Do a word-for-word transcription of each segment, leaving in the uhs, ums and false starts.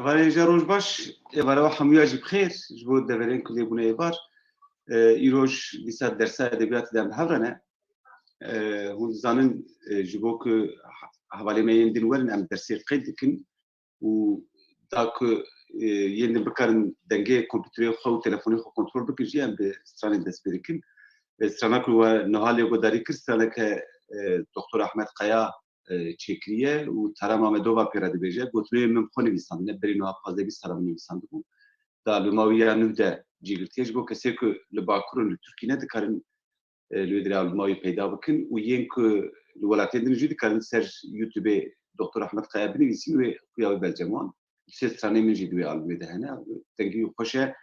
Hevalên hêja roj baş, êvara we hemûya jî bi xêr, ji bo deverên ku lê bûne êvar. E, îroj dîsa dersa edebiyatê de em bi hev re ne. E, hûn dizanin, e, ji bo ku he-, hevalê me yên din werin, em dersê qeyd dikin û da ku, e, yên din bikarin dengê kompîterê xwe û telefonê xwe kontrol bikin jî, em bi stranên dest pê dikin. E, strana ku we niha lê guhdarî kir, straneke, e, Doktor Ahmet Kaya, e, çêkiriye û Tara Mamedova pê re dibêje. Gotinên min bi xwe nivîsandine, berî niha pazdeh bîst sala min nivîsandibû. Di albuma wî ya nû de cî girtiye. Ji bo kesê ku li Bakur in, li Tirkî ne, dikarin, e, li wê derê albuma wî peyda bikin û yên ku li welatên din jî dikarin ser YouTubeê Doktor Ahmet Kaya binivîsîn, wê xuya wê bercem wan. Sê stranê min jî di wê albumê de hene. Dengê wî xweş e.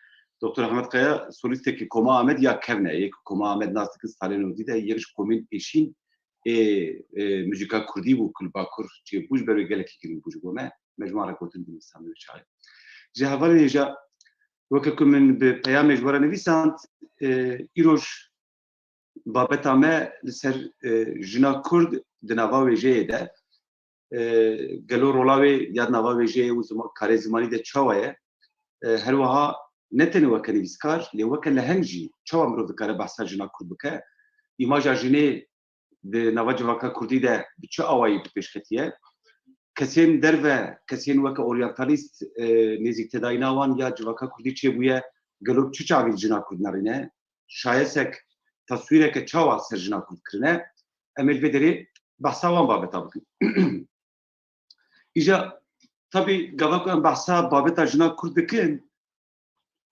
Doktor Ahmet Kaya solîstekî Koma Amed ya kevn e. Yê ku Koma Amed nas dikin, salên nodî de yek ji komên pêşîn ê, ê muzîka kurdî bû ku li Bakur çêbû, ji ber wê gelekî girîng bû ji bo me. Me ji wan re gotin binivîsand wê çaxê. Ji hevalên hêja, weke ku min bi peyamê ji we re nivîsand, e, îroj babeta me li ser, e, jina Kurd di nava wêjeyê de, e, gelo rola wê ya di nava wêjeyê û zima-, karê zimanî de çawa ye? E, her wiha ne tenê weke nivîskar, lê weke leheng jî çawa mirov dikare behsa jina Kurd bike? Îmaja jinê di nava civaka Kurdî de bi çi awayî bi pêş xetiye? Kesên derve, kesên weke oryantalîst, e, nêzîktedayîna wan ya civaka Kurdî çêbûye, gelo bi çi çavî li jina Kurd nerîne? Şayesek, taswîreke çawa ser jina Kurd kirine? Em ê li vê derê behsa wan babeta bikin. Îja, tabî, gava ku em behsa babeta jina Kurd dikin,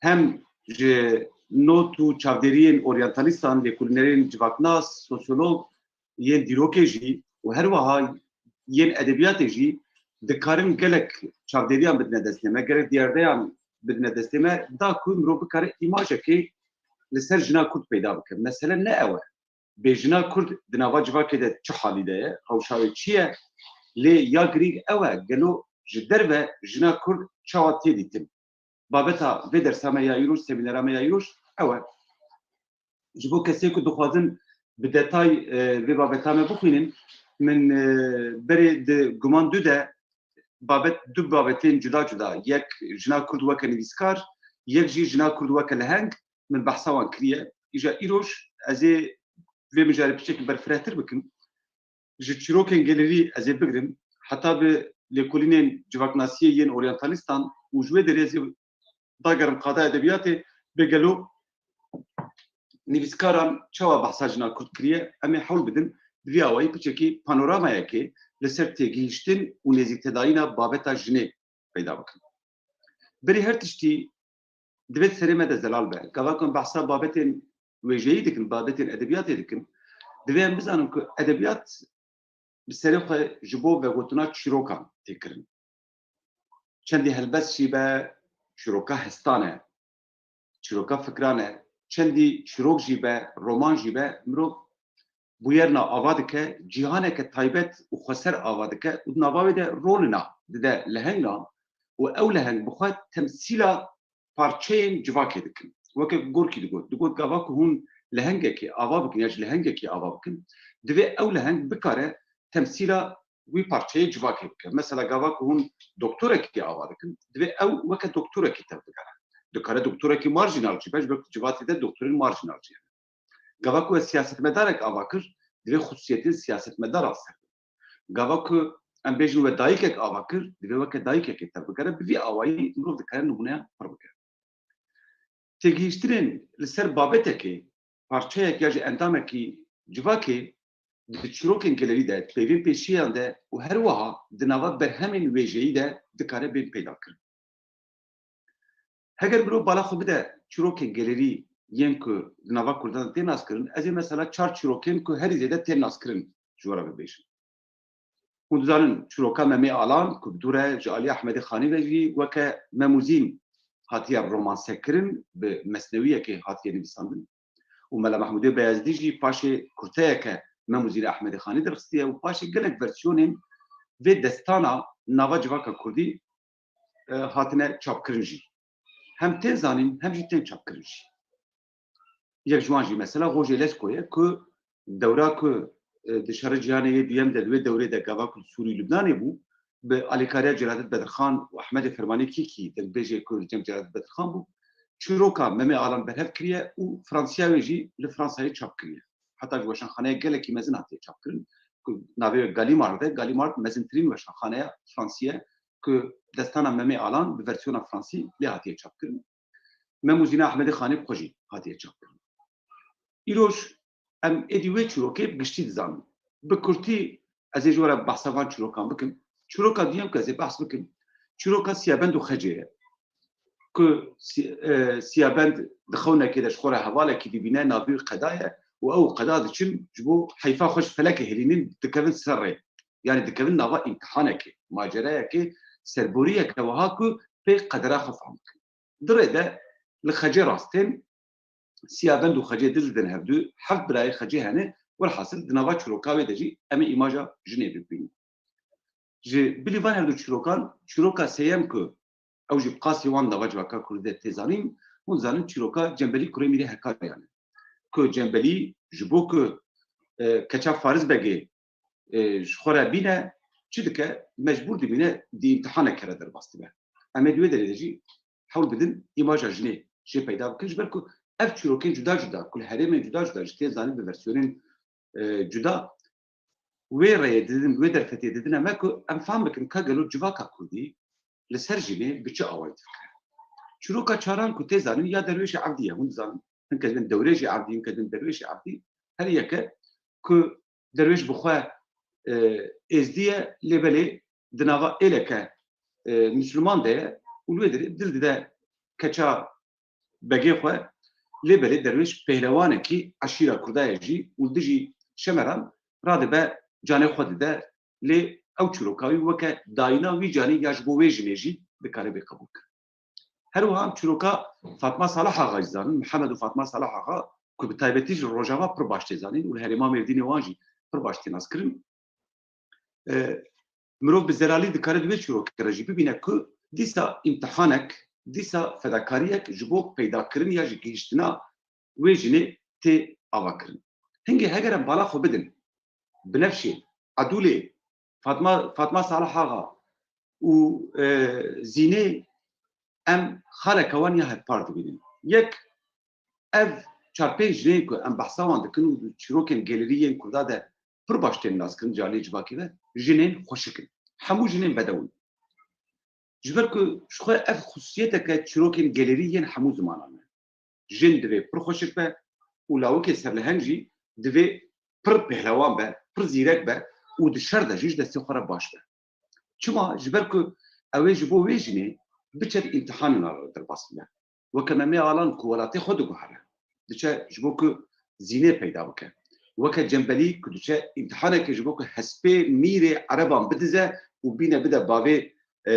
hem ji not û çavdêriyên oryantalîstan, lêkolînerên civaknas, sosyolog, yên dîrokê jî û her wiha yên edebiyatê jî dikarin gelek çavdêriyan bidine destê me, gelek diyardeyan bidine destê me, da ku mirov bikare îmajekê li ser jina Kurd peyda bike. Mesele ne ew e. Bê jina Kurd di nava civakê de çi halî de ye, rewşa wê çi ye? Lê ya girîng ew e, gelo ji derve jina Kurd çawa tê dîtin? Babeta vê dersa me ya îroj, semînera me ya îroj ew e. Ji bo kesê ku dixwazin bi detay, e, vê babeta me bixwînin, min, e, berê di guman du de babet, du babetên cuda cuda, yek jina Kurd weke nivîskar, yek jî jina Kurd weke leheng, min behsa wan kiriye. Îja îroj ez ê vê mijarê piçekî berfirehtir bikim. Ji çîrokên gelêrî ez ê bigrim, heta bi lêkolînên civaknasiyê yên oryantalîstan û ji wê derê ez ê dagerim qada edebiyatê, bê gelo nivîskaran çawa behsa jina Kurd kiriye, em ê hewl bidin bi vî awayî piçekî panoramayekê li ser têgihiştin û nêzîktedayîna babeta jinê peyda bikin. Berî her tiştî divê di serê me de zelal be. Gava ku em behsa babetên wêjeyî dikin, babetên edebiyatê dikin, divê em bizanin ku edebiyat bi serê xwe ji bo vegotina çîrokan tê kirin. Çendî helbest jî be, çîroka hestan e, çîroka fikran e, çendî çîrok jî be, roman jî be, mirov bûyerna ava dike, cîhaneke taybet û xweser ava dike û di nava wê de rolina dide lehengan û ew leheng bi xwe temsîla parçeyên civakê dikin. Weke Gorkî digot, digot, gava ku hûn lehengekê ava bikin ya ji lehengekî ava bikin, divê ew leheng bikare temsîla wî parçeyê civakê bike. Mesela gava ku hûn doktorekî ava dikin, divê ew weke doktorekî tev bigere. Dikare doktorekî marjînal jî be, ji ber ku civatê de doktorên marjînal jî hene. Gava ku we siyasetmedarek ava kir, divê xusûsiyetên siyasetmedaran ser bin. Gava ku em bêjin we dayikek ava kir, divê weke dayikekê tev bigere, bi vî awayî mirov dikare nimûneyan pir bike. Têgihiştinên li ser babetekê, parçeyek ya ji endamekî civakê di çîrokên gelêrî de, di peyvên pêşiyan de û her wiha di nava berhemên wêjeyî de dikare bên peyda kirin. Heger mirov bala xwe bide çîrokên gelêrî yên ku di nava Kurdan de tê naskirin, ez ê mesela çar çîrokên ku herî zêde tên naskirin ji we re bibêjim. Hûn dizanin çîroka Memê Alan ku bi dû re ji alî Ehmedê Xanî ve jî weke Mem û Zîn hatiye romansekirin, bi mesnewiyekê hatiye nivîsandin. Û Mela Mehmûdê Beyezdî jî paşê kurteyeke Mem û Zînê Ehmedê Xanî derxistiye û paşê gelek versiyonên vê destana nava civaka kurdî, e, hatine çapkirin jî. Hem tên zanîn, hem jî tên çapkirin jî. Yek ji wan jî mesela Rojê Lesko ye ku dewra ku, e, di şerê cîhanê yê duyem de, di wê dewrê de gava ku li Sûrî û Lubnanê bû, bi alîkariya Celadet Bedirxan û Ehmedê Fermanî Kîkî, dengbêjê ku li cem Celadet Bedirxan bû, çîroka Memê Alan berhev kiriye û Fransiya wê jî li Fransayê çap kiriye. Heta ji weşanxaneya gelekî mezin hatiye çapkirin, ku navê wê Gallimard e. Gallimard mezintirîn weşanxaneya Fransî ye, ku destana Memê Alan bi versiyona fransî lê hatiye çapkirin. Mem û Zîna Ehmedê Xanê bi xwe jî hatiye çapkirin. Îroj em êdî wê çîrokê bi giştî dizanin. Bi kurtî ez ê ji we re behsa van çîrokan bikim. Çîroka duyem ku ez ê behs bikim, çîroka Siyabend û Xecê ye. Ku Si-, e, Siyabend di xewnekê de ji xwe re hevalekî dibîne, navê wî Qeda ye û ew û Qeda diçin ji bo heyfa xwe ji felekê hilînin, dikevin ser rê. Yanî dikevin nava îmtihanekê, macerayekê, serboriyeke wiha ku pê qedera xwe fehm bikin. Di rê de li Xecê rast tên, Siyabend û Xecê dil didin hevdu, heft birayê Xecê hene, welhasil di nava çîroka wê de jî em ê îmaja jinê bibînin. Ji bilî van hevdu çîrokan, çîroka sêyem ku ew jî bi qasî wan nava civaka kurdî de tê zanîn, hûn zanin çîroka Cembelî kurê Mîrê Hekariyan e. Ku Cembelî ji bo ku, e, keça Faris Begê, e, ji xwe re bîne, çi dike? Mecbûr dibîne di îmtihaneke re derbas dibe. Em ê di wê derê de jî hewl bidin îmaja jinê jê peyda bikin, ji ber ku ev çîrokên cuda cuda ku li herêmên cuda cuda jî tên zanîn bi versiyonên, e, cuda, wê rêyê didin, wê derfetê didine me ku em fehm bikin ka gelo civaka kurdî li ser jinê bi çi awayî difikire. Çîroka çaran ku tê zanîn ya Derwêşê Evdî ye, hûn dizanin. Hinke din Dewrêşê Evdî, hinke din Derwêşê Evdî. Her yeke ku Derwêş bi xwe, e, êzdî ye, lê belê di nava êleke, e, Misliman de ye û li wê derê dil dide keça begê xwe, lê belê Derwêş pehlewanekî eşîra Kurda ye jî û li dijî Şemeran radibe, canê xwe dide, lê ew çîroka wî weke dayîna wî canê ya ji bo wê jinê jî dikare bê qebûlkirin. Her wiha em çîroka Fatma Salih Axa jî zanin, Mihemed û Fatma Salih Axa ku bi taybetî ji Rojava pir baş tê zanîn û li herêma Mêrdînê wan jî pir baş tê naskirin. E, mirov bi zelalî dikare di wê çîrokê re jî bibîne ku dîsa îmtihanek, dîsa fedakariyek ji bo peydakirin ya jî gihiştina wê jinê tê avakirin. Hingê heger em bala xwe bidin Binefşê, Edûlê, Fatma, Fatma Salih Axa û, e, Zînê, em xaleke wan ya hevpar dibînin. Yek, ev çar pênc jinên ku em behsa wan dikin û çîrokên gelêrî yên Kurda de pir baş tên naskirin, canê civakê ve, jinên xweşik in. Hemû jinên bedew in. Ji ber ku ji xwe ev xusûsiyeteke çîrokên gelêrî yên hemû zimanan e. Jin divê pir xweşik be û lawikê serleheng jî divê pir pehlewan be, pir zîrek be û di şer de jî ji destê xwe re baş be. Çima? Ji ber ku ew ê ji bo wê jinê biçe di îmtihanên re derbas bibe. Weke Memê Alan ku welatê xwe diguhere, diçe ji bo ku Zînê peyda bike. Weke Cembelî ku diçe îmtihaneke ji bo ku hespê mîrê ereban bidize û bîne bide bavê, e,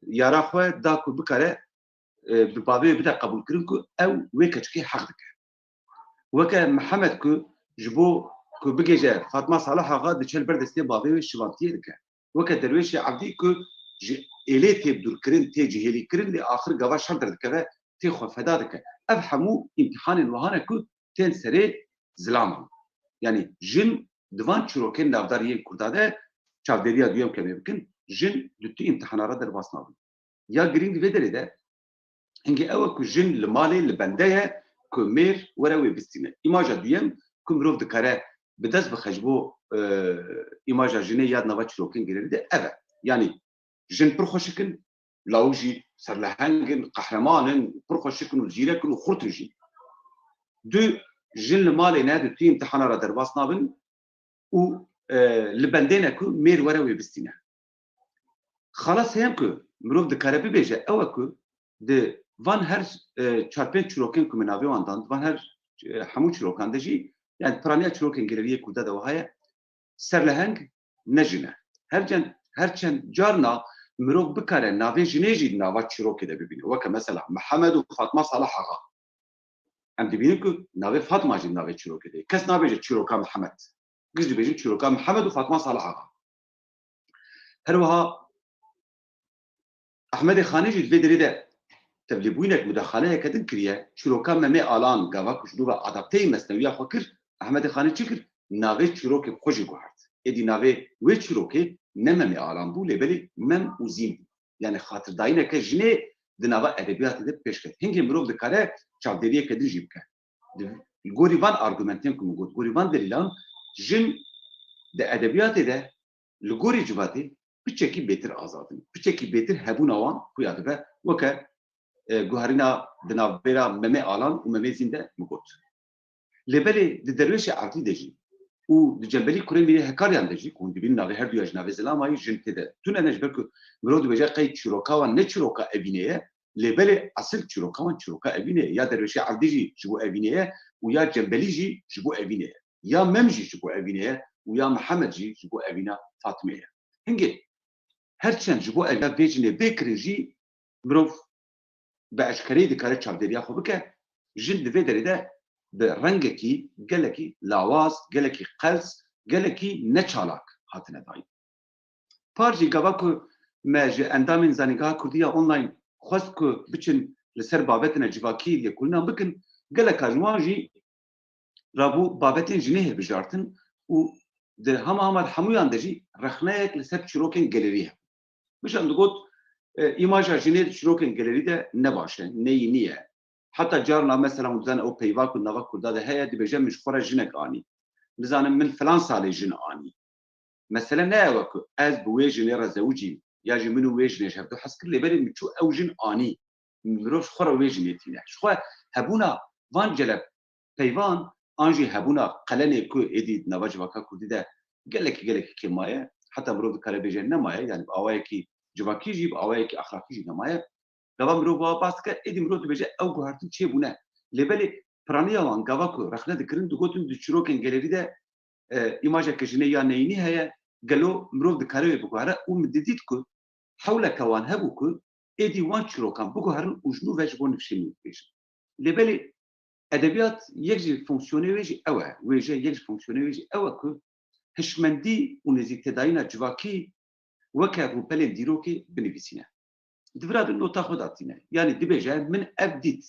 yara xwe, da ku bikare, e, bi bavê wê bide qebûlkirin ku ew wê keçikê heq dike. Weke Mihemed ku ji bo ku bigêje Fatma Salih Axa diçe li ber destê bavê wê şivantiyê dike. Weke Derwêşê Evdî ku ji êlê tê dûrkirin, tê cihêlîkirin, lê axir gava şer derdikeve, tê xwe feda dike. Ev hemû îmtihanên wiha ne ku tên serê zilaman. Yanî jin di van çîrokên navdar yên Kurda de, çavdêriya duyem ku em ê bikin, jin di tu îmtihana re derbas nabin. Ya girîng di vê derê de hingê ew e ku jin li malê li bende ye ku mêr were wê bistîne. Îmaja duyem ku mirov dikare bi dest bixe ji bo, e, îmaja jinê ya di nava çîrokên gelêrî de ev e. Yanî jin pir xweşik in, lawik jî serleheng in, qehreman in, pir xweşik in û zîrek in û xurt in jî. Du, jin li malê ne, di tu îmtihana re derbas nabin û, e, li bendê ne ku mêr were wê bistîne. Xala sêyem ku mirov dikare bibêje ew e ku di van her, e, çar pênc çîrokên ku min navê wan dan, di van her, e, hemû çîrokan de jî, yani piraniya çîrokên gelêriyê Kurda de wiha ye, serleheng ne jin e. Her çend, her çend carna mirov bikare navê jinê jî di nava çîrokê de bibîne. Weke mesela Mihemed û Fatma Salih Axa. Em dibînin ku navê Fatma jî di navê çîrokê de ye. Kes nabêje çîroka Mihemed. Giş dibêjin çîroka Mihemed û Fatma Salih Axa. Her wiha Ehmedê Xanê jî di vê derê de tevlîbûyînek, mudaxaleyeke din kiriye. Çîroka Memê Alan, gava ku ji nû ve adapteyî mesnewiya xwe kir, Ehmedê Xanê çi kir? Navê çîrokê bi xwe jî guhert. êdî navê wê çîrokê ne Memê Alan bû, lê belê Mem û Zîn bû. Yani xatirdayîneke jinê di nava edebiyatê de pêş ket. Hingê mirov dikare çavdêriyeke din jî bike. Di, li gorî van argumentên ku min got, gorî van delîlan jin di edebiyatê de li gorî civatê piçekî bêtir azad in. Piçekî bêtir hebûna wan xuya dibe. Weke, e, guherîna di navbêra Memê Alan û Memê Zîn de min got. Lê belê di derwêşê erdî de jî û di cembelî kurê mîrê Hekariyan de jî, ku hûn dibînin navê her duya jî navê zilamayî jin tê de tune ne, ji ber ku mirov dibêje qey çîroka wan ne çîroka evînê ye, lê belê esil çîroka wan çîroka evînê ye. Ya derwêşê erdî jî ji bo evînê ye û ya cembelî jî ji bo evînê ye. Ya Mem jî ji bo evînê ye û ya Mihemed jî ji bo evîna Fatmê ye. Hingê her çend ji bo evîna vê jinê bê kirin jî mirov bi eşkereyî dikare çavdêriya xwe bike, jin di vê derê de bi rengekî gelekî lawaz, gelekî qels, gelekî neçalak hatine dayîn. Par jî gava ku me ji endamên Zanîngeha Kurdî ya Online xwest ku biçin li ser babetine civakî lêkolînan bikin, geleka ji wan jî rabû babetên jinê hilbijartin û di hema hema di hemûyan de jî rexneyek li ser çîrokên gelerî hebû. Bijan digot, e, îmaja jinê di çîrokên gelerî de ne baş e, ne yînî ye. Heta carna mesela hûn dizane ew peyva ku nava Kurda de heye, dibêje min ji xwe re jinek anî. Nizanim min filan salê jin anî. Mesele ne ew e ku ez bi wê jinê re zewicîm, ya jî min û wê jinê ji hevdu hez kir, lê belê min çû ew jin anî. Mirov ji xwe re wê jinê tîne. Ji xwe hebûna van celeb peyvan an jî hebûna qelenê ku êdî di nava civaka kurdî de gelekî, gelekî kêm maye. Heta mirov dikare bêje nemaye, yani bi awayekî civakî jî, bi awayekî exlaqî jî nemaye. Gava mirov wiha bas dike, êdî mirov dibêje ew guhertin çêbûne. Lê belê piraniya wan gava ku rexne dikirin, digotin di çîrokên gelerî de, e, îmajeke jinê ya neyînî heye, gelo mirov dikare wê biguhere û min didît ku hewleke wan hebû ku êdî wan çîrokan biguherin û ji nû ve ji bo nifşê nû bibêjin. Lê belê edebiyat yek ji fonksiyonê wê jî ew e, wêje yek ji fonksiyonê wê jî ew e ku hişmendî û nêzîktêdayîna civakî weke rûpelên dîrokê binivîsîne. Di vira de nota xwe datîne. Yanî dibêje, min ev dît.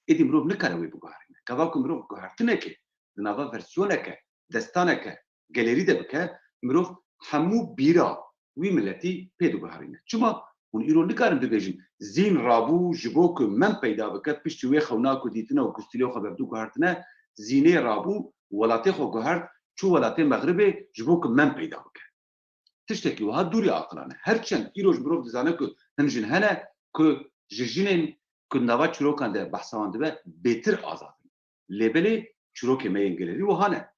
Êdî mirov nikare wê biguherîne. Gava ku mirov guhertinekê di nava versiyoneke, destaneke, gelerî de bike, mirov hemû bîra wî miletî pê diguherîne. Çima hûn îro nikarin bibêjin, Zîn rabû ji bo ku Mem peyda bike, piştî wê xewna ku dîtine û gustîlê xwe berdû guhertine, Zînê rabû, welatê xwe guhert, çû welatê Mexribê ji bo ku Mem peyda bike. Tiştekî wiha dûrî aqilan e. Her çend îroj mirov dizane ku hin jin hene ku ji jinên ku di nava çîrokan de behsa wan dibe bêtir azad in. Lê belê çîrokê me yên gelerî wiha ne.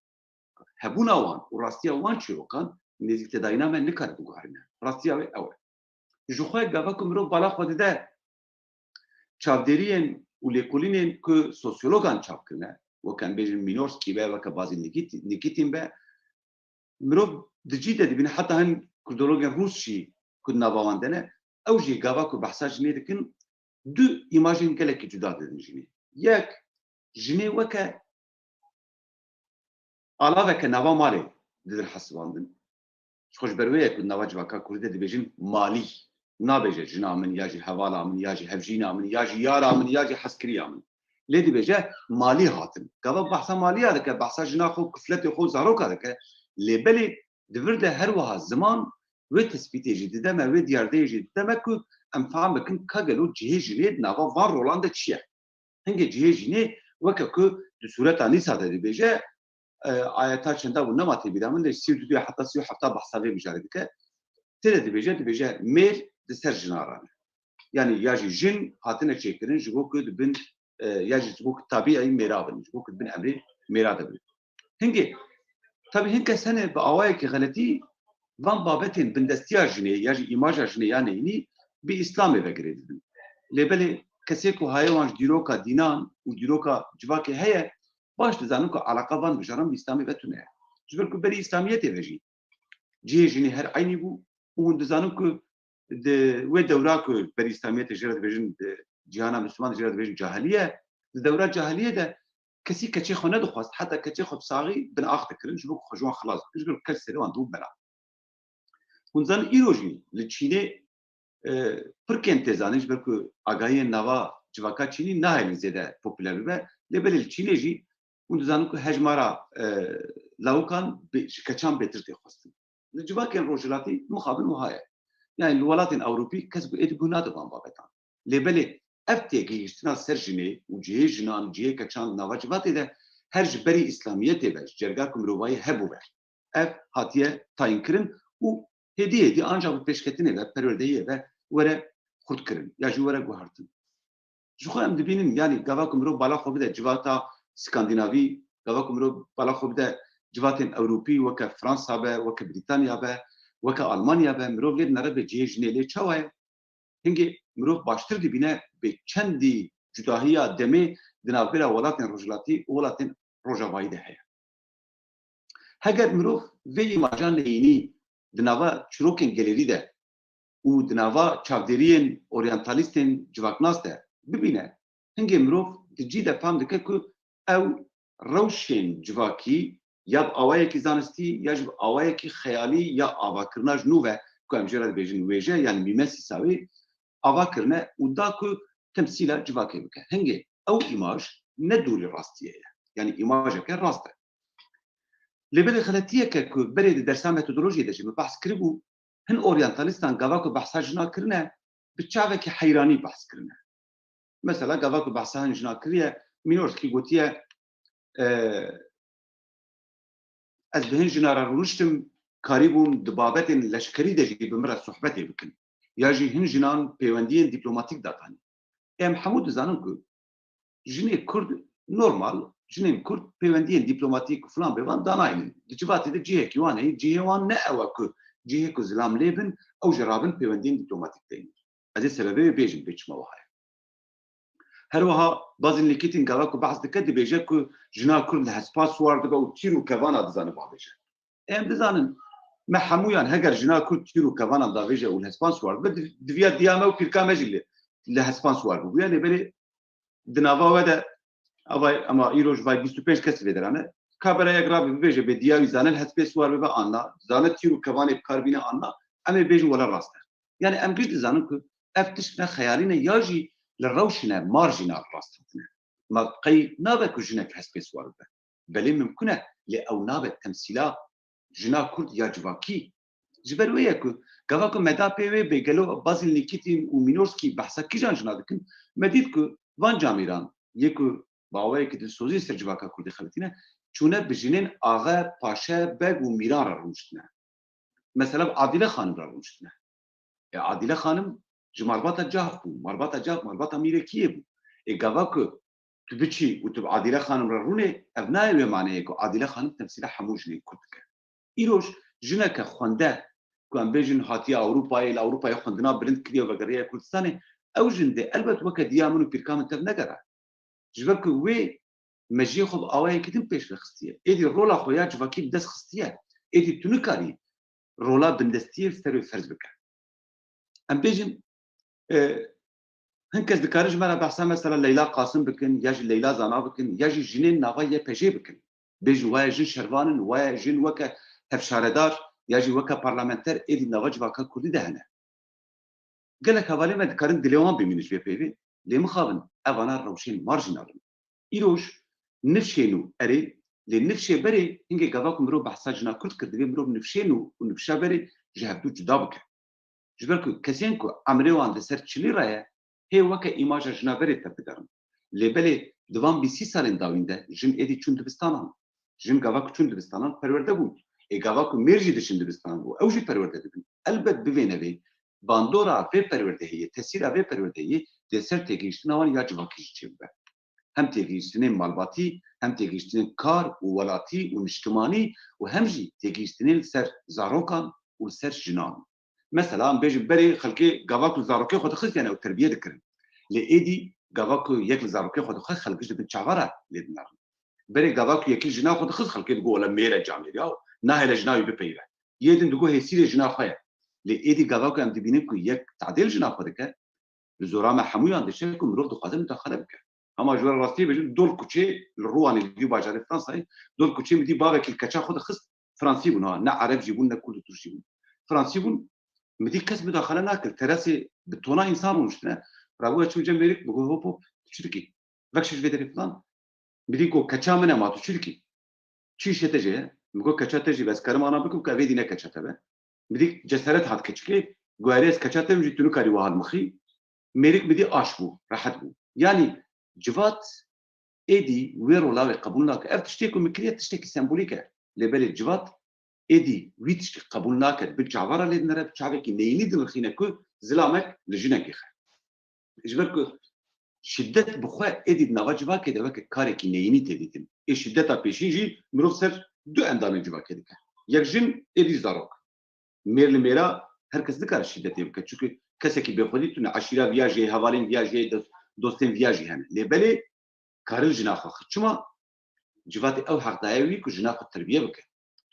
Hebûna wan û rastiya wan çîrokan nêzîktêdayîna me nikare biguherîne. Rastiya wê ew e. Ji xwe gava ku mirov bala xwe dide çavdêriyên û lêkolînên ku sosyologan çap kirine, weke em bêjin Minorskî be, weke Bazîl Nikît-, Nikîtîn be, mirov di cî de dibîne, heta hin kurdologên rûs jî ku di nava wan de ne, ew jî gava ku behsa jinê dikin, du îmajên gelekî cuda didin jinê. Yek, jinê weke alaveke nava malê didin hesibandin. Ji xwe ji ber wê ye ku nava civaka kurdî de dibêjin malî. Nabêje jina min, ya jî hevala min, ya jî hevjîna min, ya jî yara min, ya jî hezkiriya min. Lê dibêje malî hatin. Gava behsa maliya dike, behsa jina xwe, kufletê xwe, zaroka dike. Lê belê di vir de her wiha ziman wê tespîtê jî dide me, wê diyardeyê jî dide me ku em fehm bikin ka gelo cihê jinê di nava van rolan de çi ye. Hingê cihê jinê weke ku di sûreta Nîsa de dibêje, e, ayeta çenda bû, nema tê bîra min, lê sî û du heta sî û heft behsa vê mijarê dike. Tê de dibêje, dibêje mêr di ser jina re ne. Yanî ya jî jin hatine çêkirin ji bo ku di bin, e, ya jî ji bo ku tabîî mêra bin, ji bo ku di bin emrê mêra de bin. Hingê, tabî hin kes hene bi awayekî xeletî van babetên bindestiya jinê ya jî îmaja jinê ya neyînî bi Îslamê ve girê didin. Lê belê kesê ku hayê wan ji dîroka dînan û dîroka civakê heye, baş dizanin ku eleqa van mijaran bi Îslamê ve tune ye. Ji ber ku berî Îslamiyetê ve jî cihê jinê her eynî bû û hûn dizanin ku di wê dewra ku berî Îslamiyetê jê re dibêjin, di cîhana Misliman de jê re dibêjin cahiliye, di dewra cahiliyê de kesî keçê xwe nedixwest, heta keçê xwe bi saxî bin ax dikirin, ji bo ku xwe ji wan xilas bikin, ji ber ku keç serê wan dibû bela. Hûn dizanin îro jî li Çînê, e, pir kêm tê zanîn, ji ber ku agahiyên nava civaka Çînî nahêlin zêde populer bibe, lê belê li Çînê jî hûn dizanin ku hejmara, e, lawikan bê-, ji keçan bêtir tê xwestin. Li civakên rojhilatî mixabin wiha ye. Yani li welatên Ewropî kes gu êdî guh nade van babetan. Lê belê ev têgihiştina ser jinê û cihê jinan, cihê keçan di nava civatê de her ji berî îslamiyetê ve, ji cerga ku mirovayî hebû ve, ev hatiye tayînkirin û hêdî hêdî ancak bi pêşketinê ve, perwerdehiyê ve were xurtkirin ya jî were guhertin. Ji xwe em dibînin, yanî gava ku mirov bala xwe bide civata Skandinavî, gava ku mirov bala xwe bide civatên Ewropî, weke Fransa be, weke Brîtanya be, weke Almanya be, mirov lê dinere bê cihê jinê lê çawa ye? Hingê mirov baştir dibîne bê çendî cudahiya demê di navbera welatên rojhilatî û welatên rojavayî de heye. Heger mirov vê îmaja neyînî di nava çirokên gelêrî de û di nava çavdêriyên oryantalîstên civaknas de bibîne, hingê mirov di cî de fam dike ku ew rewşên civakî ya bi awayekî zanistî ya jî bi awayekî xeyalî ya avakirina ji nû ve, ku em jê re dibêjin wêje, yanî mîmesîsa wê, ava kirine û da ku temsîla civakê bike. Hingê ew îmaj ne dûrî rastiyê ye. Yanî îmajeke rast e. Lê belê xeletiyeke ku berê di dersa metodolojiyê de jî min behs kiribû, hin oryantalîstan gava ku behsa jina kirine, bi çavekî heyranî behs kirine. Mesela gava ku behsa hin jina kiriye, Minorskî gotiye, e, ez bi hin jina re rûniştim, karîbûn di babetên leşkerî de jî bi min re sohbetê bikin. Ya jî hin jinan pêwendiyên dîplomatîk datanî. Em hemû dizanin ku jinê Kurd normal, jinên Kurd pêwendiyên dîplomatîk û filan bêvan danaynin. Di civatê de cihekî wan heye, cihê wan ne ew e ku cihê ku zilam lê bin, ew jî rabin pêwendiyên dîplomatîk deynin. Ez ê sebebê wê bêjim bê çima wiha ye. Her wiha Bazîl Nîkîtîn gava ku behs dike, dibêje ku jina Kurd li hespan siwar dibe û tîr û kevana dizane bavêje. Em dizanin, me hemûyan heger jina Kurd tîr û kevanan davêje û li hespan siwar bibe, div-, diviya diya me û pîrka me jî li, li hespan siwar bibûye. Lê belê di nava we de, ava, ema îro ji vay bîst û pênc kes vê derane, ka bera yek rabe bibêje bê diya wî zane li hespê siwar bibe an na, zane tîr û kevanê bi kar bîne an na, em ê bêjin wele rast e. Yani em giş dizanin ku ev tişt ne xeyalî ne ya jî li rewşine marjînal rast hatine. Ma qey nabe ku jinek hespê siwar bibe? Belê mimkun e, lê ew nabe temsîla jina Kurd ya civakî. Ji ber wê ye ku gava ku me da pê wê bê gelo Bazîl Nîkîtîn û Mînorskî behsa kîjan jina dikin, me dît ku van camêran yê ku bi awayekî dilsozî ser civaka Kurdî xebitîne, çûne bi jinên axe, paşe, beg û mîran re rûniştine. Mesela bi Adîle Xanim re rûniştine. E, Adîle Xanim ji malbata Caf bû. Malbata Caf, malbata Mîrekiyê bû. Ê gava ku tu biçî û tu bi Adîle Xanim re rûnê, ev nayê wê maneyê ku Adîle Xanim temsîla hemû jinên Kurd dike. Îroj jineke xwende ku em bêjin hatiye Ewropayê, li Ewropayê xwendina bilind kiriye û vegeriye Kurdistanê, ew jin dê elbet weke diya min û pîrka min tev negere. Ji ber ku wê mejiyê xwe bi awayekî din pêş ve xistiye. Êdî rola xwe ya civakî bi dest xistiye. Êdî tu nikarî rola bindestiyê li ser wê ferz bike. Em bêjin, e, hin kes dikarin ji me re behsa mesela Leyla Qasim bikin, ya jî Leyla Zana bikin, ya jî jinên nava Y P J bikin. Bêjin waya jin şervan in, waya jin weke hevşaredar, ya jî weke parlamenter êdî nava civaka Kurdî de hene. Gelek hevalên me dikarin dilê wan bimînin ji vê peyvê, lê mixabin evana rewşên marjînal in. Îroj nifşên û erê, lê nifşê berê hingê gava ku mirov behsa jina Kurd kir, divê mirov nifşên û, û nifşa berê ji hevdû cuda bike. Ji ber ku kesên ku emrê wan di ser çilî re ye, hê weke îmaja jina berê tevdigerin. Lê belê di van bîsî salên dawîn de jin êdî çûn dibistanan. Jin gava ku çûn dibistanan perwerde bûn. Ê gava ku mêr jî diçin dibistanan û ew jî perwerde dibin. Elbet bi vê nevê bandora vê perwerdehiyê, tesîra vê perwerdehiyê dê ser têgihiştina wan ya civakî jî çêbibe. Hem têgihiştinên malbatî, hem têgihiştinên kar û welatî û niştimanî û hem jî têgihiştinên li ser zarokan û li ser jinan. Mesela, em bêjin berê xelkê gava ku zarokê xwe dixist, yani ew terbiye dikirin. Lê êdî gava ku yek li zarokê xwe dixwe, xelk ji bin çava re lê dinarin. Berê gava ku yekî jina xwe dixist, xelkê digot, "Wele mêr e camêr ya, nahêle jina wî bipeyive." Yê din digot, "Hêsîrê jina xwe ye." Lê êdî gava ku em dibînin ku yek tadê li jina xwe dike, li zora me hemûyan diçe ku mirov dixwaze mudaxale bike. Hema ji we re rastiyê bêjim, dol kuçê li Rûwanê li vî bajarê Fransayê, dol kuçê min dî bavekî li keça xwe dixist, Fransî bûn ha, ne Ereb jî bûn, ne Kurd û Tirk jî bûn. Fransî bûn, min dî kes mudaxale nakir, terasê bi tona însan rûniştine. Rabû ez çûm cem mêrik, bigot, "Hop hop, tu çi dikî? Vekşe ji vê derê filan." Min dî got, "Keça min e, ma tu çi dikî? Çi îşê te jê ye?" Min got, "Keça te jî be, ez karim ana bikim ku ev êdî ne keça te be." Min dî cesaret hat keçikê, guherê ez keça te bim jî tu nikarî wiha li min xî. Mêrik min dî aş bû, rehet bû. Yanî civat êdî wê rola wê qebûl nake. Ev tiştê ku min kiriye tiştekî sembolîk e. Lê belê civat êdî wî tiştî qebûl nake. Bi çava re lê dinere, bi çavekî neyînî dinirxîne ku zilamek li jinekê xe. Ji ber ku şiddet bi xwe êdî di nava civakê de weke karekî neyînî tê dîtin. Ê şiddeta pêşîn jî mirov ser du endamên civakê dike. Yek jin, êdî zarok. Mêr li mêra her kes nikare şîdetê bike. Çunku kesekî bêxwedî tune, eşîra viya jê, hevalên viya jê, dost-, dostên viya jî hene. Lê belê karin jina xwe xist. Çima? Civatê ew heq daye wî ku jina xwe terbiye bike.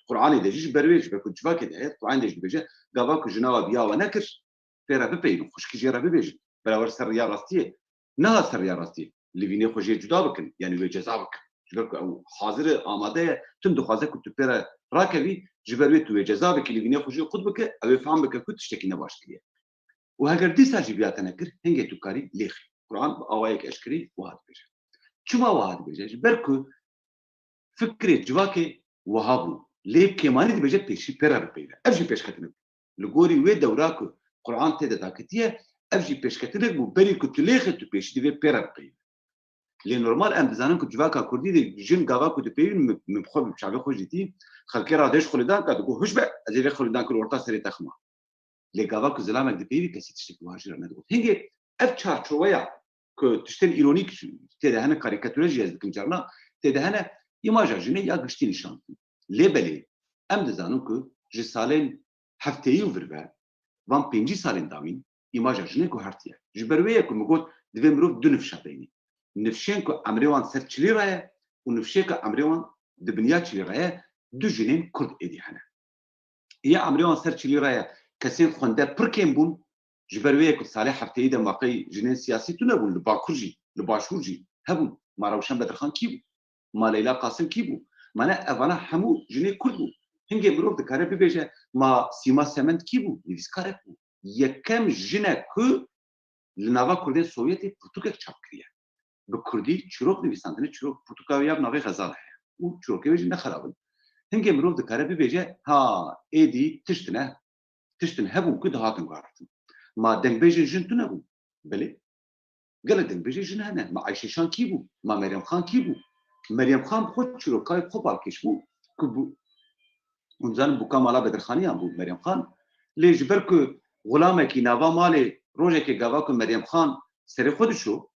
Qur'anê de jî ji ber wê, ji ber ku civakê de heye, Qur'anê de jî dibêje, gava ku jina we biya we nekir, pê re bipeyivin, xwişkî jê re bibêjin. Berawer ser riya rastiyê. Nehat ser riya rastiyê. Li vînê xwe jê cuda bikin, yanî wê ceza bikin. Ji ber ku ew hazir e, amade ye, tim dixwaze ku tu pê re rakevî, ji ber wê tu wê ceza bikî, li vînê xwe jê qut bike, ew ê fehm bike ku tiştekî ne baş kiriye. Û heger dîsa jî viya te nekir, hingê tu karî lêxî. Quran bi awayek eşkerî wiha dibêje. Çima wiha dibêje? Ji ber ku fikrê civakê wiha bû. Lê kêmanî dibêje pêşî pê re bipeyve. Ev jî pêşketin e. Li gorî wê dewra ku Quran tê de daketiye, ev jî pêşketinek bû. Berî ku tu lêxê tu pêşî divê pê re bipeyve. Lê normal em dizanin ku civaka kurdî de jin gava ku dipeyvin, min, min bi xwe bi çavê xwe jî dî, xelkê radêj xwilidan ka digot, "Huş be, ez ê vê xwilidan kir orta serê te xima." Lê gava ku zilamek dipeyvî, kesî tiştekî wiha jî re nedigot. Hingê ev çarçoweya ku tiştên îronîk tê de hene, karîkature jî ez dikim carna, tê de hene, îmaja jinê ya giştî nîşan didin. Lê belê em dizanin ku ji salên heftêyî û vir ve, van pêncî salên dawîn, îmaja jinê guhertiye. Ji ber wê ye ku min got, divê mirov du nifşa deynî. Nifşên ku emrê wan ser çilî re ye û nifşê ku emrê wan di biniya çilî re ye, du jinên kurd êdî hene. Ya emrê wan ser çilî re ye, kesên xwende pir kêm bûn, ji ber wê ye ku salê hefteyî de maqey jinên siyasî tune bûn, li Bakur jî, li Başûr jî hebûn. Ma Rewşen Bedirxan kî bû? Ma Leyla Qasim kî bû? Mane evana hemû jinê kurd bûn. Hingê mirov dikare bibêje, ma Sîma Semend kî bû? Nivîskarek bû. Yekem jin e ku li nava kurdên Sovyetê pirtûkek çap kiriye. Bi kurdî çîrok nivîsandine, çîrok, pirtûka wê ya bi navê Xezal heye. Û çîrokê wê jî ne xerab in. Hingê mirov dikare bibêje, ha, êdî tişt ne, tiştin hebûn ku dihatin guhertin. Ma dengbêjên jin tune bûn? Belê. Gelek dengbêjê jin hene. Ma Ayşe Şan kî bû? Ma Meryem Xan kî bû? Meryem Xan bi xwe çîroka wê xwe balkêş bû ku bû, hûn zanin bûka mala Bedirxaniyan bû Meryem Xan. Lê ji ber ku xulamekî nava malê rojekê gava ku Meryem Xan serê xwe dişo,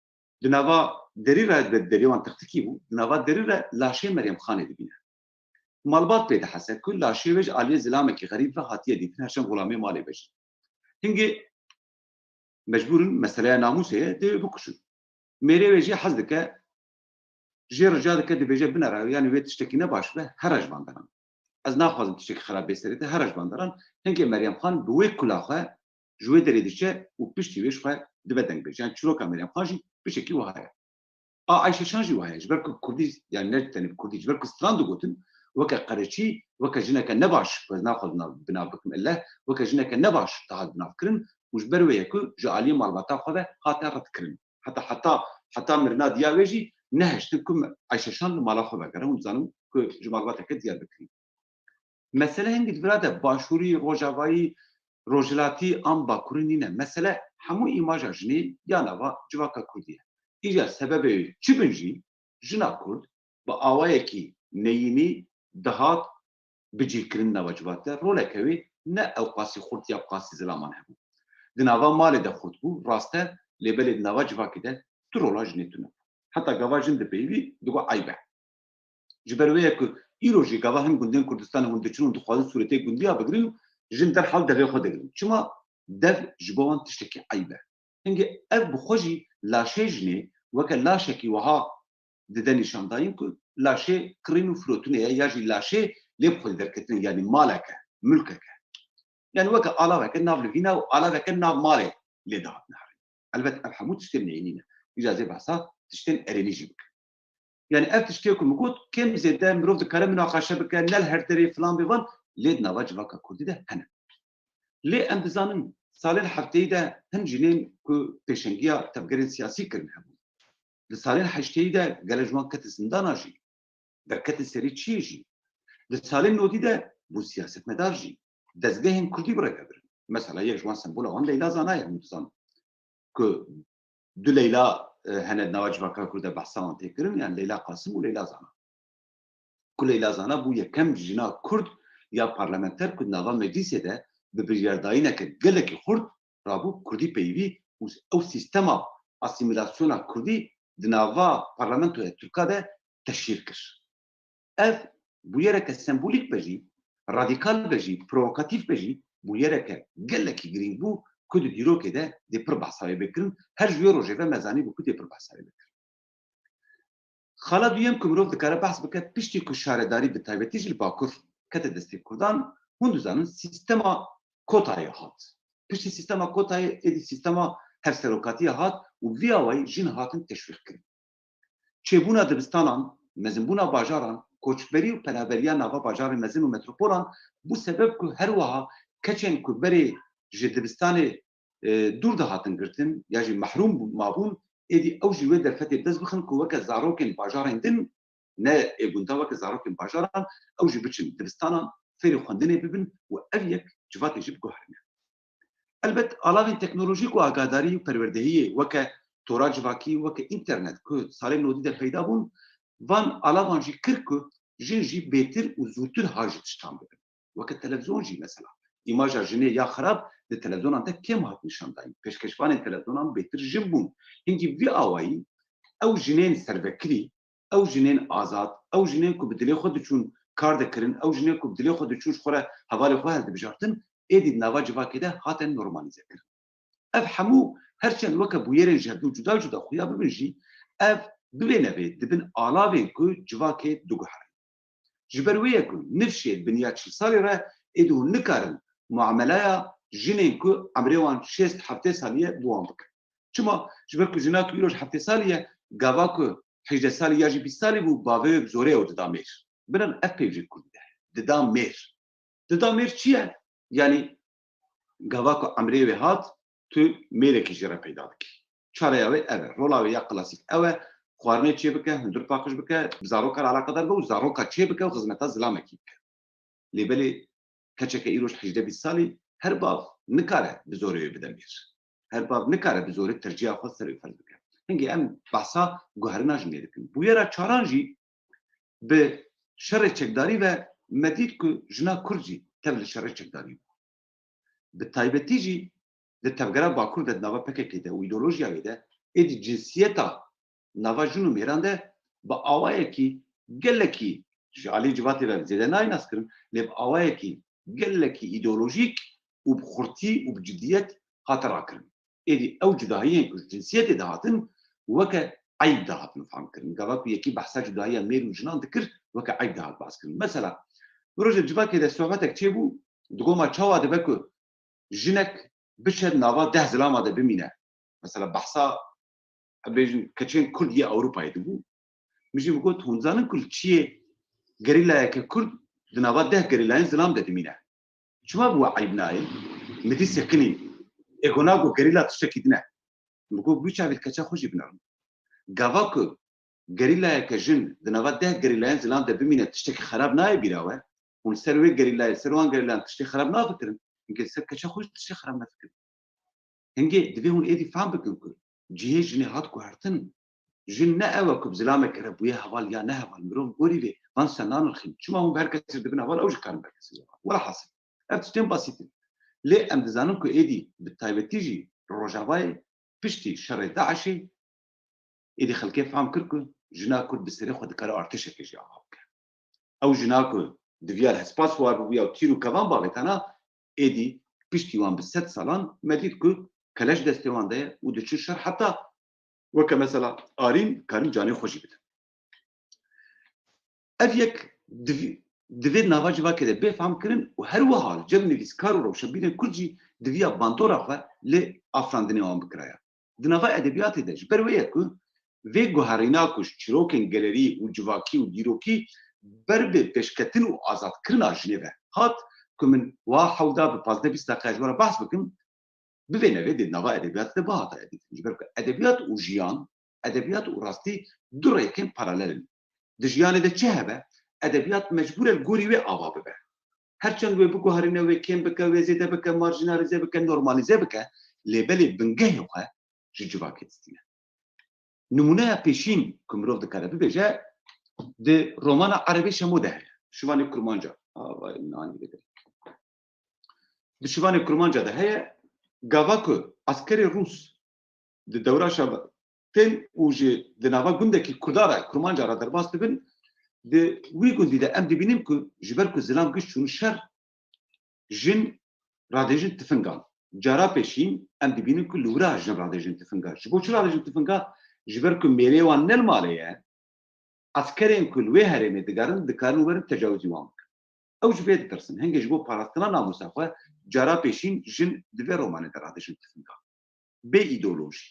di nava derî re, derî wan textikî bû, di nava derî re laşê Meryem Xanê dibîne. Malbat pê dihese ku laşê wê ji aliyê zilamekî xerîb ve hatiye dîtin, her çend xulamê malê ve jî. Hingê mecbûr in, meseleya namûsê ye, dê wê bikuşin. Mêrê wê jî hez dike, jê rica dike, dibêje, binere, yanî wê tiştekî ne baş be, here ji van deran. Ez naxwazim tiştekî xerab bê serê te, here ji van deran. Hingê Meryem Xan bi wê kula xwe ji wê derê diçe û piştî wê ji xwe dibe dengbêj. Yanî çîroka Meryem Xan jî pişekî wiha ye. A Ayşe Şan jî wiha ye. Ji ber ku kurdî, yanî ne tenê bi kurdî, ji ber ku stran digotin, weke qereçî, weke jineke nebaş, ku ez naxwazim nav, bi nav bikim elle, weke jineke nebaş dihat bi nav kirin û ji ber wê ye ku ji aliyê malbata xwe ve hate redkirin. Heta, heta, heta mirina diya wê jî nehiştin ku Ayşe Şan li mala xwe vegere. Hûn dizanin ku ji malbateke Diyarbekirî. Mesele hingî di vira de başûrî, rojavayî, rojhilatî an bakurî nîne. Mesele hemû îmaja jinê ya nava civaka kurdî ye. Îcar sebebê wê çi bin jî, jina kurd bi awayekî neyînî dihat bicîhkirin nava civakê de. Roleke wê ne ew qasî xurt ya qasî zilaman hebû. Di nava malê de xurt bû, rast e, lê belê di nava civakê de tu rola jinê tune bû. Heta gava jin dipeyivî, digot eyb e. Ji ber wê ye ku îro jî gava hin gundên Kurdistanê hûn diçin û dixwazin sûretê gundiya bigirin, jin derhal devê xwe digirin. Çima? Dev ji bo wan tiştekî eyb e. Hingê ev bi xwe jî laşê jinê weke laşekî wiha dide nîşandayîn ku laşê kirîn û firotinê ye ya jî laşê lê bi xwe derketinê, yanî maleke, mulkeke. Yanî weke alaveke nav livîna û alaveke nav malê lê dihatine herin. Elbet ev hemû tiştên neyînî ne. Îca zê behsa tiştên erênî jî bikin. Yanî ev tiştê ku min got, kêm zêde mirov dikare minaqeşe bike, ne li her derê filan bê van, lê di nava civaka kurdî de hene. Lê em dizanin salên hefteyî de hin jinên ku pêşengiya tevgerên siyasî kirin hebûn. Di salên heşteyî de gelek ji wan ketin zindana jî. Derketin serê çiyê jî. Di salên nodî de bû siyasetmedar jî. Dezgehên kurdî bi rêve birin. Mesela yek ji wan sembola wan Leyla Zana ye, hûn dizanin. Ku du Leyla, e, hene di nava civaka kurd de behsa wan tê kirin, yani Leyla Qasim û Leyla Zana. Ku Leyla Zana bû yekem jina kurd ya parlamenter ku di nava meclîsê de bi biryardayîneke gelekî xurt rabû kurdî peyivî û ew sîstema asîmîlasyona kurdî di nava parlamentoya Tirka de teşhîr kir. Ev bûyereke sembolîk be jî, radîkal be jî, provokatîf be jî, bûyereke gelekî girîng bû ku di dîrokê de dê pir behsa wê bê kirin. Her ji wê rojê ve me zanîbû ku dê pir behsa wê bê kirin. Xala duyem ku mirov dikare behs bike, piştî ku şaredarî bi taybetî jî li Bakur kete destê Kurdan, hûn dizanin sîstema kotayê hat. Piştî sîstema kotayê êdî sîstema hevserokatiya hat û vî awayî jin hatin teşwîqkirin. Çêbûna dibistanan, mezinbûna bajaran, koçberî û penaberiya nava bajarên mezin û metropolan bû sebeb ku her wiha keçên ku berê ji dibistanê, e, dûr dihatin girtin ya jî mehrûm bû-, mabûn, êdî ew jî wê derfetê bi dest bixin ku weke zarokên bajarên din, ne ê gunda, weke zarokên bajaran, ew jî biçin dibistanan, fêrî xwendinê bibin û ev yek civatê jî biguherîne. Elbet alavên teknolojîk û agadarî û perwerdehiyê weke tora civakî, weke înternet ku salên nodî de peyda bûn, van alavan jî kir ku jin jî bêtir û zûtir haj ji tiştan bibin. Weke televizyon jî mesela. Îmaja jinê ya xirab di televizyonan de kêm hat nîşandayîn. Pêşkeşvanên televizyonan bêtir jin bûn. Hingî vî awayî ew jinên servekirî, ew jinên azad, ew jinên ku bi dilê xwe diçûn kar dikirin, ew jinên ku bi dilê xwe diçûn ji xwe re hevalê xwe hildibijartin, êdî di nava civakê de hatin normalîzekirin. Ev hemû her çend weke bûyerên ji hevdû cuda cuda xuya bibin jî, ev bibêne vê dibin alavên ku civakê diguherin. Ji ber wê ye ku nifşê di bin ya çil salî re êdî hûn nikarin muamelaya jinên ku emrê wan şêst heftê salî ye bi wan bikin. Çima? Ji ber ku jina ku îro ji heftê salî ye, gava ku hejdeh salî ya jî bîst salî bû, bavê wê bi zorê ew dida mêr. Bira ev peyv jî kurdî de heye. Dida mêr. Dida mêr çi ye? Yanî gava ku emrê wê hat, tu mêrekî jê re peyda dikî. Çareya wê ev e. Rola wê ya klasîk ew e. Xwarinê çê bike, hundir paqij bike, bi zaroka re eleqedar be û zaroka çê bike û xizmeta zilamekî bike. Lê belê keçeke îro ji hejdeh bîst salî her bav nikare bi zorê wê bide mêr. Her bav nikare bi zorê tercîha xwe ser wê ferz bike. Hingê em behsa guherîna jinê dikin. Bûyera çaran jî bi şerê çekdarî ve me dît ku jina kurd jî tev li şerê çekdarî bû. Bi taybetî jî di tevgera Bakur de, di nava P K K de û îdeolojiya wê de, êdî cinsiyeta nava jin û mêran de bi awayekî gelekî, ji alî civatê ve zêde nayê naskirin, lê bi awayekî gelekî îdeolojîk û bi xurtî û bi cidiyet hate rakirin. Êdî ew cudahiyên ku ji cinsiyetê dihatin weke eyb dihatin fehmkirin. Gava ku yekî behsa cudahiya mêr û jinan dikir, weke eyb dihat behskirin. Mesela, bi rojê civakê de sohbetek çêbû, digoma çawa dibe ku jinek biçe nava deh zilama de bimîne. Mesela behsa, em bêjin, keçên Kurd yê Ewropayê dibû. Min jî bigot, hûn dizanin ku li çiyê gerîlayeke Kurd di nava deh gerîlayên zilam de dimîne. Çima bi we eyb nayê? Min dî sekinî. Ê got, na, got, gerîla tiştekî din e. Min got, bi wî çavî di keça xwe jî binerin. Gava ku gerîlayeke jin di nava deh gerîlayên zilam de bimîne tiştekî xerab nayê bîra we, hûn ser wê gerîlayê, ser wan gerîlayan tiştê xerab nafikirin. Hinkê ser keça xwe jî tiştê xerab nefikirin. Hingê divê hûn êdî fehm bikin ku cihê jinê hat guhertin. Jin ne ew e ku bi zilamekê re bûye heval ya ne heval. Mirov gorî vê, van se nanirxîn. Çima hûn bi her kesî re dibin heval, ew jî karin bi her kesî re heval. Welhasil, ev tiştên basît in. Lê em dizanin ku êdî bi taybetî jî Rojavayê piştî şerê DAIŞê êdî xelkê fehm kir ku jina Kurd bi serê xwe dikare artêşekê jî ava bike. Ew jina ku diviya li hespa siwar bibûya û tîr û kevan bavêtana, êdî piştî wan bi sed salan me dît ku keleş destê wan de ye û diçin şer, heta weke mesela Arîn karin canê xwe jî bidin. Ev yek divî-, divê nava civakê de bê fehmkirin û her wiha li cem nivîskar û rewşenbîrên Kurd jî diviya bandora xwe li afirandinê wan bikiraya. Di nava edebiyatê de ji ber wê ye ku vê guherîna ku ji çîrokên gelerî û civakî û dîrokî ber bi pêşketin û azadkirina jinê ve hat, ku min wa hewda bi pazdeh bîst deqe ji we re behs bikim, bivêne vê dê nava edebiyatê de bihata edîtin. Ji ber ku edebiyat û jiyan, edebiyat û rastî du rêkên paralel in. Di jiyanê de çi hebe, edebiyat mecbûr e li gorî wê ava bibe. Her çend wê biguherîne, wê kêm bike, wê zêde bike, marjinalîze bike, normalîze bike, lê belê bingehê xwe ji civakê distîne. Nimûneya pêşîn ku mirov dikare bibêje, di romana Erebê Şemo de heye. Şivanê Kurmanca. Ava, nanî bide. Di Şivanê Kurmanca de heye, gava ku eskerê Rûs di dewra şeva tên û ji di nava gundekî Kurda re, Kurmanca re derbas dibin, di wî gundî de em dibînin ku ji ber ku zilam giş çûn şer, jin radêjin tifingan. Cara pêşîn em dibînin ku li wira jin radêjin tifingan. Ji bo çi radêjin tifingan? Ji ber ku mêrê wan ne li malê ye, eskerên ku li wê herêmê digerin, dikarin werin tecawizî wan bikin. Ew ji vê ditirsin. Hingê ji bo parastina namûsa xwe cara pêşîn jin di vê romanê de radêjin tifingan. Bê îdeolojî,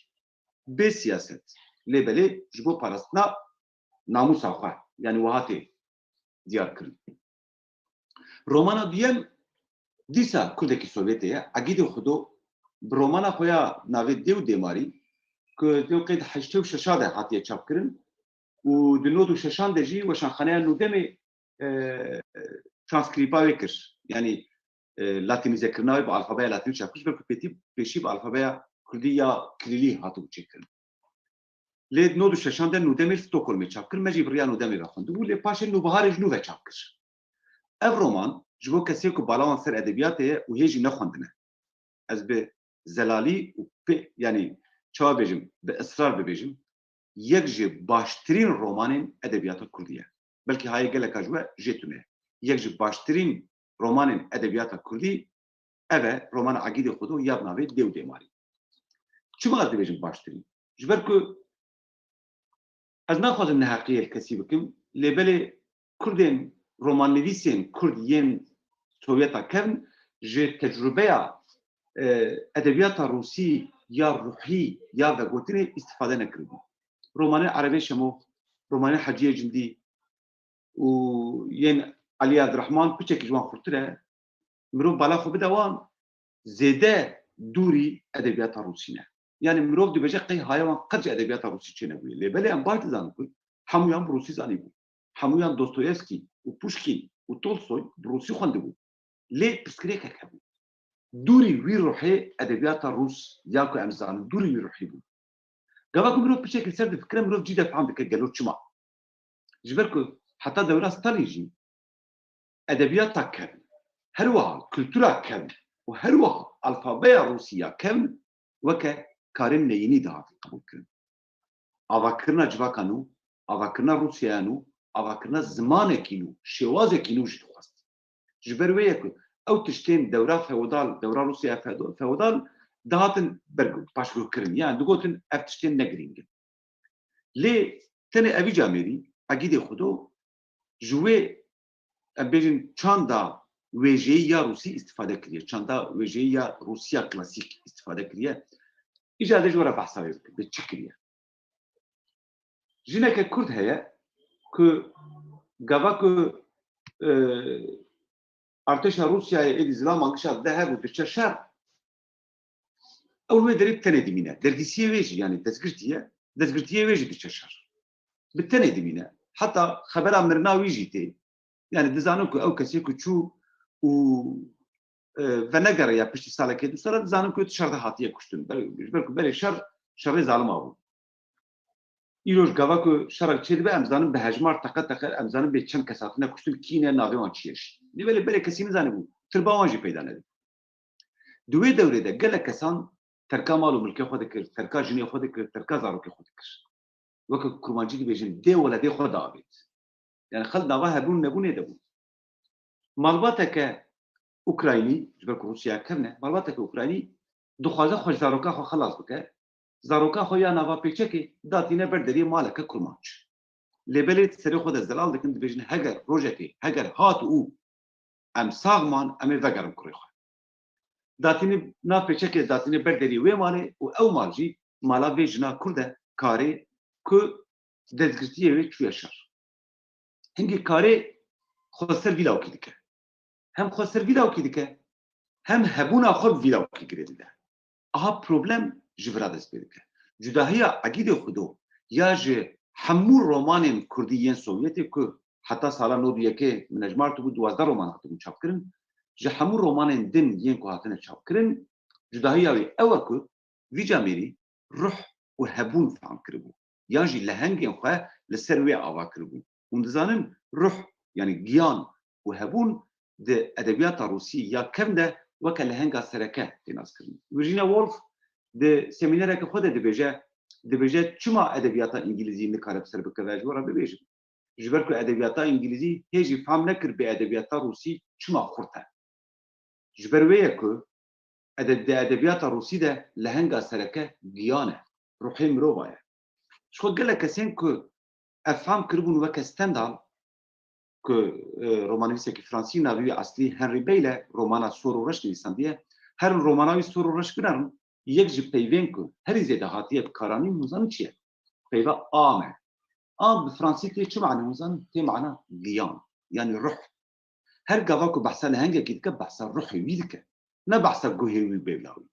bê siyaset. Lê belê ji bo parastina namûsa xwe, yanî wiha tê diyar kirin. Romana duyem dîsa Kurdekî Sovyetê ye. Egîdê Xudo bi romana xwe ya navê Dê û Dêmarî, ku di qey di heştê û şeşa de hatiye çapkirin û di nod û şeşan de jî Weşanxaneya Nûdemê, e, transkrîba wê kir. Yanî, e, latînîzekirina wê bi alfabeya latînî çap kir, ji ber ku pêtî, pêşî bi alfabeya kurdî ya kirîlî hatibû çêkirin. Lê di nod û şeşan de Nûdemê li Stockholmê çap kir, me jî bi riya Nûdemê ve xwendibû, lê paşê Nûbiharê ji nû ve çap kir. Ev roman ji bo kesê ku bala wan ser edebiyatê ye û hê jî nexwendine. Ez bi zelalî û pê, yanî çawa bêjim, bi israr bibêjim, yek ji baştirîn romanên edebiyata kurdî ye. Belkî hayê geleka ji we jê tune ye. Yek ji baştirîn romanên edebiyata kurdî ev e, romana Egîdê Xudo ya bi navê Dê û Dêmarî. Çima ez dibêjim baştirîn? Ji ber ku ez naxwazim neheqiyê li kesî bikim, lê belê Kurdên, romannivîsên Kurd yên Sovyeta kevn ji tecrubeya, e, edebiyata Rûsî ya ruhî ya vegotinê îstîfade nekiribû. Romanên Erebê Şemo, romanên Heciyê Cindî û yên Elî Evdirehman piçekî ji wan xurtir e. Mirov bala xwe bide wan, zêde dûrî edebiyata Rûsî ne. Yanî mirov dibêje qey haya wan qet ji edebiyata Rûsî çênebûye. Lê belê em baş dizanin ku hemûyan bi Rûsî zanîbûn. Hemûyan Dostoyevskî û Puşkîn û Tolstoy bi Rûsî xwendibûn. Lê pirsgirêkek hebû. Dûrî wî ruhê edebiyata Rûs ya ku em zanin, dûrî wî ruhî bû. Gava ku mirov piçekî li ser difikire, mirov cî de fam dike gelo çima. Ji ber ku heta dewra Stalîn jî edebiyata kevn, her wiha kultura kevn û her wiha alfabeya Rûsî ya kevn weke karên neyînî dihatin qebûlkirin. Avakirina civaka nû, avakirina Rûsyaya nû, avakirina zimanekî nû, şêwazekî nû jî dixwest. Ji ber wê ye ku ew tiştên dewra feodal, dewra Rûsyaya fedo-, feodal dihatin bergu-, paşguhkirin. Yanî digotin ev tiştên ne girîng in. Lê tenê evî camêrî, Egîdê Xudo, ji wê, em bêjin, çanda wêjeyî ya Rûsî îstîfade kiriye. Çanda wêjeyî ya Rûsiya klasîk îstîfade kiriye. Îcar dê ji we re behsa wê bikim, bê çi kiriye. Jineke Kurd heye ku gava ku, e, artêşa Rûsyayê êdî zilaman gişa dide hev û diçe şer, ew li wê derê bi tenê dimîne. Dergîsiyê wê jî, yanî destgirtî ye, destgirtiyê wê jî diçe şer. Bi tenê dimîne. Heta xebera mirina wî jî tê. Yanî dizanin ku ew kesê ku çû û, e, venegeriya piştî salekê du sala, dizanin ku di şer de hatiye kuştin. Ber-, ji ber ku berê şer, şerê zalima bû. Îro ji gava ku şerek çêdibe, em zanin bi hejmar teqe teqe, em zanin bê çend kes hatine kuştin, kî ne, navê wan çi ye jî. Lê belê berê kesî nizanibû, tirba wan jî peyda nedibû. Di wê dewrê de gelek kesan terka mal û milkê xwe dikir, terka jinê xwe dikir, terka zarokê xwe dikir. Weke kurmancî dibêjin, dê weledê xwe diavêt. Yani xelk nava hebûn nebûnê de bûn. Malbateke Ukraynî, ji ber ku Rûsyaya kevn e, malbateke Ukraynî dixwaze xwe ji zaroka xwe xelas bike. Zaroka xwe ya nava pêçekê datîne ber deriyê maleke kurmanc. Lê belê di serê xwe de zelal dikin, dibêjin, heger rojekê, heger hat û em sax man, em ê vegerin kurê xwe. Datînî nav pêçekê, datînî ber deriyê wê malê û ew mal jî mala vê jina Kurd e, Karê, ku destgirtiyê wê çûye şer. Hingî Karê xwe ser vî lawkî dike. Hem xwe ser vî lawkî dike, hem hebûna xwe bi vî lawkî girê dide. Aha problem ji vira dest pê dike. Cudahiya Egîdê Xudo ya ji hemû romanên Kurdî yên Sovyetê ku heta sala nod û yekê min hejmar tibû, duwazdeh roman hatibûn çapkirin. Ji hemû romanên din yên ku hatine çapkirin, cudahiya wî ew e ku vî camêrî ruh û hebûn fehm kiribû, yan jî lehengên xwe li ser wê ava kiribû. Hûn dizanin ruh, yanî giyan û hebûn di edebiyata rûsî ya kevn de weke lehenga sereke tê naskirin. Virginia Woolf di semînereke xwe de dibêje, dibêje, çima edebiyata îngilîzî nikare bi ser bikeve? Ez ji we re bibêjim. Ji ber ku edebiyata îngilîzî hê jî fehm nekir bi edebiyata rûsî çima xurt e. Ji ber wê ye ku edeb-, di edebiyata rûsî de lehenga sereke giyan e, ruhê mirova ye. Ji xwe gelek kesên ku ev fehm kiribûn weke Stendhal, ku, e, romanivîsekî fransî, navê wî eslî Henry Beyle, romana Sor û Reş nivîsandiye. Herin romana wî Sor û Reş binerin, yek ji peyvên ku herî zêde hatiye bikaranîn, hûn zanin çi ye? Peyva âme. Âme bi fransî tê çi mane, hûn zanin? Tê mana giyan, yanî ruh. Her gava ku behsa lehengekî dike, behsa ruhê wî dike. Ne behsa guhê wî bêvla wî.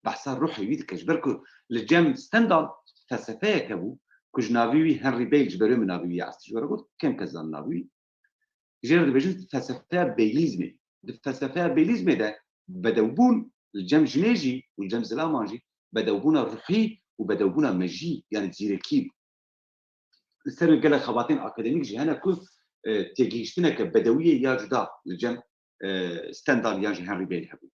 Behsa ruhê wî dike. Ji ber ku li cem Stendhal felsefeyeke bû ku ji navê wî Henry Beyle, ji ber wê min navê wî ya eslî ji we re got, kêm kes zanin navê wî. Jê re dibêjin felsefeya Beylîzmê. Di felsefeya Beylîzmê de bedewbûn li cem jinê jî û li cem zilaman jî bedewbûna ruhî û bedewbûna mejî, yanî zîrekî bû. Li ser wê gelek xebatên akademîk jî hene ku, e, têgihiştineke bedewiyê ya cuda li cem, e, Stendhal yan jî Henry Beyle hebû.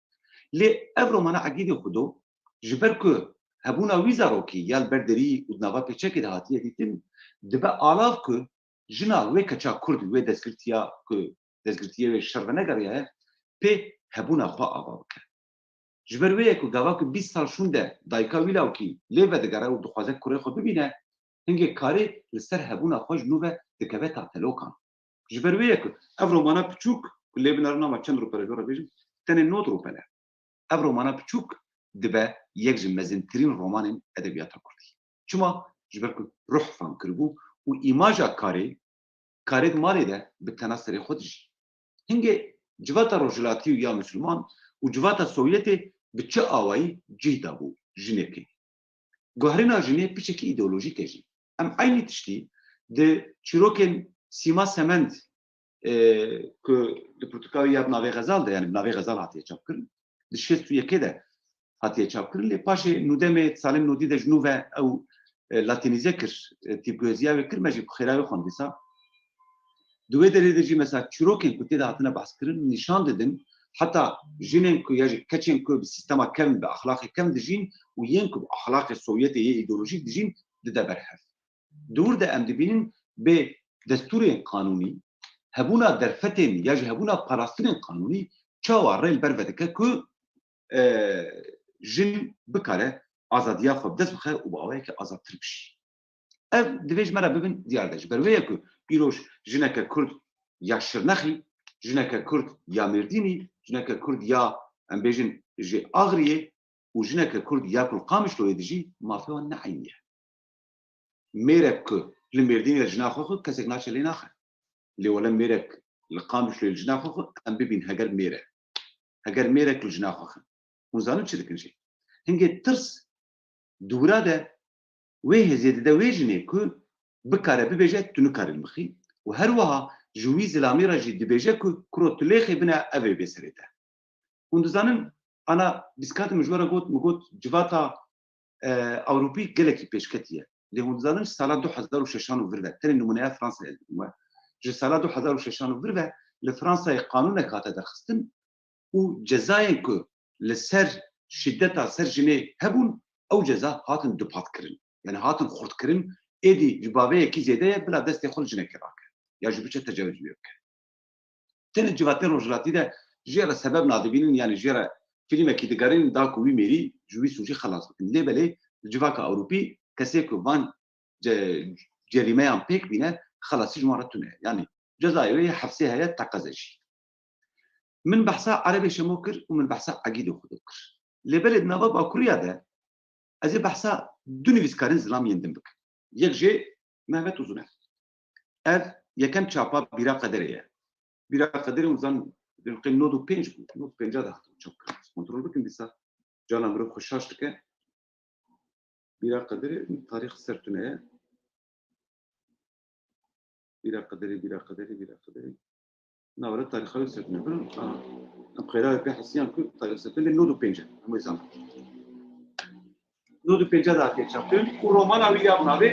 Lê ev romana Egîdê Xudo ji ber ku hebûna wî zarokî ya li ber derî û di nava pêçekê de hatiye dîtin, dibe alav ku jina wê keça Kurd, wê destgirtiya ku destgirtiyê wê şer venegeriyaye, pê hebûna xwe ava bike. Ji ber wê ye ku gava ku bîst sal şûnde dayika wî lawkî lê vedigere û dixwaze kurê xwe bibîne, hingê karê li ser hebûna xwe ji nû ve dikeve tatelokan. Ji ber wê ye ku ev romana piçûk, ku lê binêrin, ama çend rûpele ji we re bêjim, tenê nod rûpele. Ev romana piçûk dibe yek ji mezintirîn romanên edebiyata kurdî. Çima? Ji ber ku ruh fehm kiribû û îmaja karê, karê di malê de bi tena serê xwe dijî. Hingê civata rojhilatî û ya misilman û civata Sovyetê bi çi awayî cih dabû jinekê? Guherîna jinê piçekî îdeolojîk e jî. Em eynî tiştî di çîrokên Sîma Semend, e, ku di pirtûka wî ya bi navê Xezal de, yanî bi navê Xezal hatiye çapkirin, di şêst û yekê de hatiye çapkirin, lê paşê nûdemê, salên nodî de ji nû ve ew, e, latînîze kir, e, tîpguheziya wê kir, me jî bi xêra wê xwend dîsa. Di wê derê de jî mesela çîrokên ku tê de hatine behs kirin nîşan didin, heta jinên ku ya jî keçên ku bi sîstema kevn, bi exlaqê kevn dijîn û yên ku bi exlaqê Sovyetê yê îdeolojîk dijîn, dide ber hev. Di wir de em dibînin bê destûrên qanûnî, hebûna derfetên ya jî hebûna parastinên qanûnî çawa rê li ber vedike ku, e, jin bikare azadiya xwe bi dest bixe û bi awayekî azadtir bijî. Ev divê ji me re bibin diyar de. Ji ber wê ye ku îroj jineke Kurd ya Şirnexî, jineke Kurd ya Mêrdînî, jineke Kurd ya, em bêjin, ji Axriyê û jineke Kurd ya ku li Qamişloyê dijî, mafê wan ne eynî ye. Mêrek ku li Mêrdînê li jina xwe xwe, kesek naçe lê naxe. Lê wele mêrek li Qamişloyê li jina xwe xwe, em bibîn heger mêr e. Heger mêrek li jina xwe xwe. Hûn zanin çi dikin jî? Hingê tirs di wira de wê hêzê dide wê jinê ku bikare bibêje tu nikarî li min xî û her wiha ji wî zilamî re jî dibêje ku kuro tu lêxê bine ev ê bê serê te. Hûn dizanin, ana bîskatim ji we re got, min got civata, e, Ewropî gelekî pêşketî ye. Lê hûn dizanin ji sala du hezar û şeşan û vir ve, tenê nimûneya Fransayê ez didim we. Ji sala du hezar û şeşan û vir ve li Fransayê qanûnek hate derxistin û cezayên ku li ser şîdeta ser jinê hebûn, ew ceza hatin dupat kirin. Yani hatin xurt kirin, êdî ji bavê yekî zêde ye, bila destê xwe li jinekê rake. Ya jî biçe tecawizê wê bike. Tenê civatên rojhilatî de jê re sebeb nadibînin, yani jê re fîlmekî digerînin da ku wî mêrî ji wî sûcî xelas bikin. Lê belê li civaka Ewropî kesê ku van ce-, cerîmeyan pêk bîne, xelasî ji wan re tune ye. Yani cezayê wê yê hepsê heye, teqez e jî. Min behsa Erebê Şemo kir û min behsa Egîdê Xudo kir. Lê belê di nava Bakuriya de ez ê behsa du nivîskarên zilam yên din bikim. Yek jê Mehmet Uzun e. Ev yekem çapa Bîra Qederê ye. Bîra Qederê hûn zanin, di qey nod û pênc bû, nod û pênc de hatibû çapkirin. Kontrol bikin dîsa. Cana mirov xwe şaş dike. Bîra Qederê tarîx ser tune ye. Bîra qederê, bîra qederê, bîra qederê. Navre tarîxa Yûsefîne. Bin, a, em xêra wê pê hesiyan ku ta Yûsefîne lê nod û pênc e. Em wê zanin. Nod û pênc de hatiye çapkirin. Û romana wî ya bi navê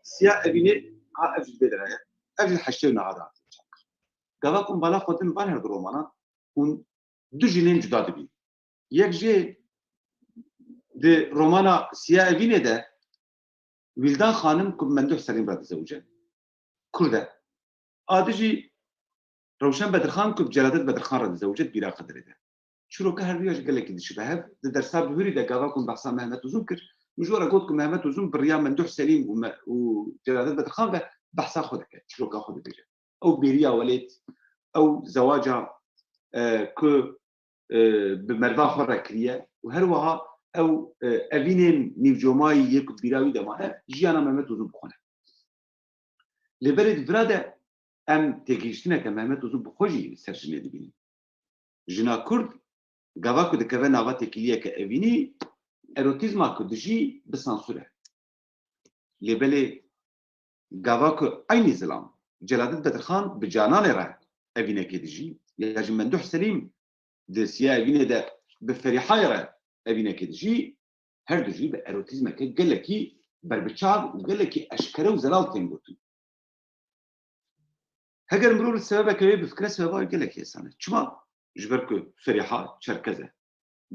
Siya Evînê, ha, ev jî bê derece. Ev jî heştê û neh de hatiye çapkirin. Gava ku em bala xwe din van her du romana, hûn du jinên cuda dibînin. Yek jê di romana Siya Evînê de Wîldan Xanim ku bi Memduh Selîm re dizewce, Kurd e. A di jî Rewşen Bedirxan ku bi Celadet Bedirxan re dizewce, di bîra Qidirê de. Çîroka her duya jî gelekî dişibe hev. Di dersa bihurî de gava ku behsa Mehmet Uzun kir, min ji we re got ku Mehmet Uzun bi riya Memduh Selîm û me, û Celadet Bedirxan ve behsa xwe dike, çîroka xwe dibêje. Ew bêriya welêt, ew zewaca, e, ku, e, bi merva xwe re kiriye û her wiha ew, e, evînên nîvcomayî yê ku di bîra wî de mane, jiyana Mehmet Uzun bi xwe ne. Lê berê di vira de em têgihiştineke Mehmet Uzun bi xwe jî li ser jinê dibînin. Jina Kurd, gava ku dikeve nava têkiliyeke evînî, erotîzma ku dijî bi sansûr e. Lê belê gava ku eynî zilam Celadet Bedirxan bi Cananê re evînekê dijî, ya jî Memduh Selîm di Siya Evînê de bi Ferîhayê re evînekê dijî, her du jî bi erotîzmeke gelekî berbiçav û gelekî eşkere û zelal tên gotin. Heger mirov li sebebeke wê bifikire, sebeba wê gelekî hêsan e. Çima? Ji ber ku Ferîha Çerkez e.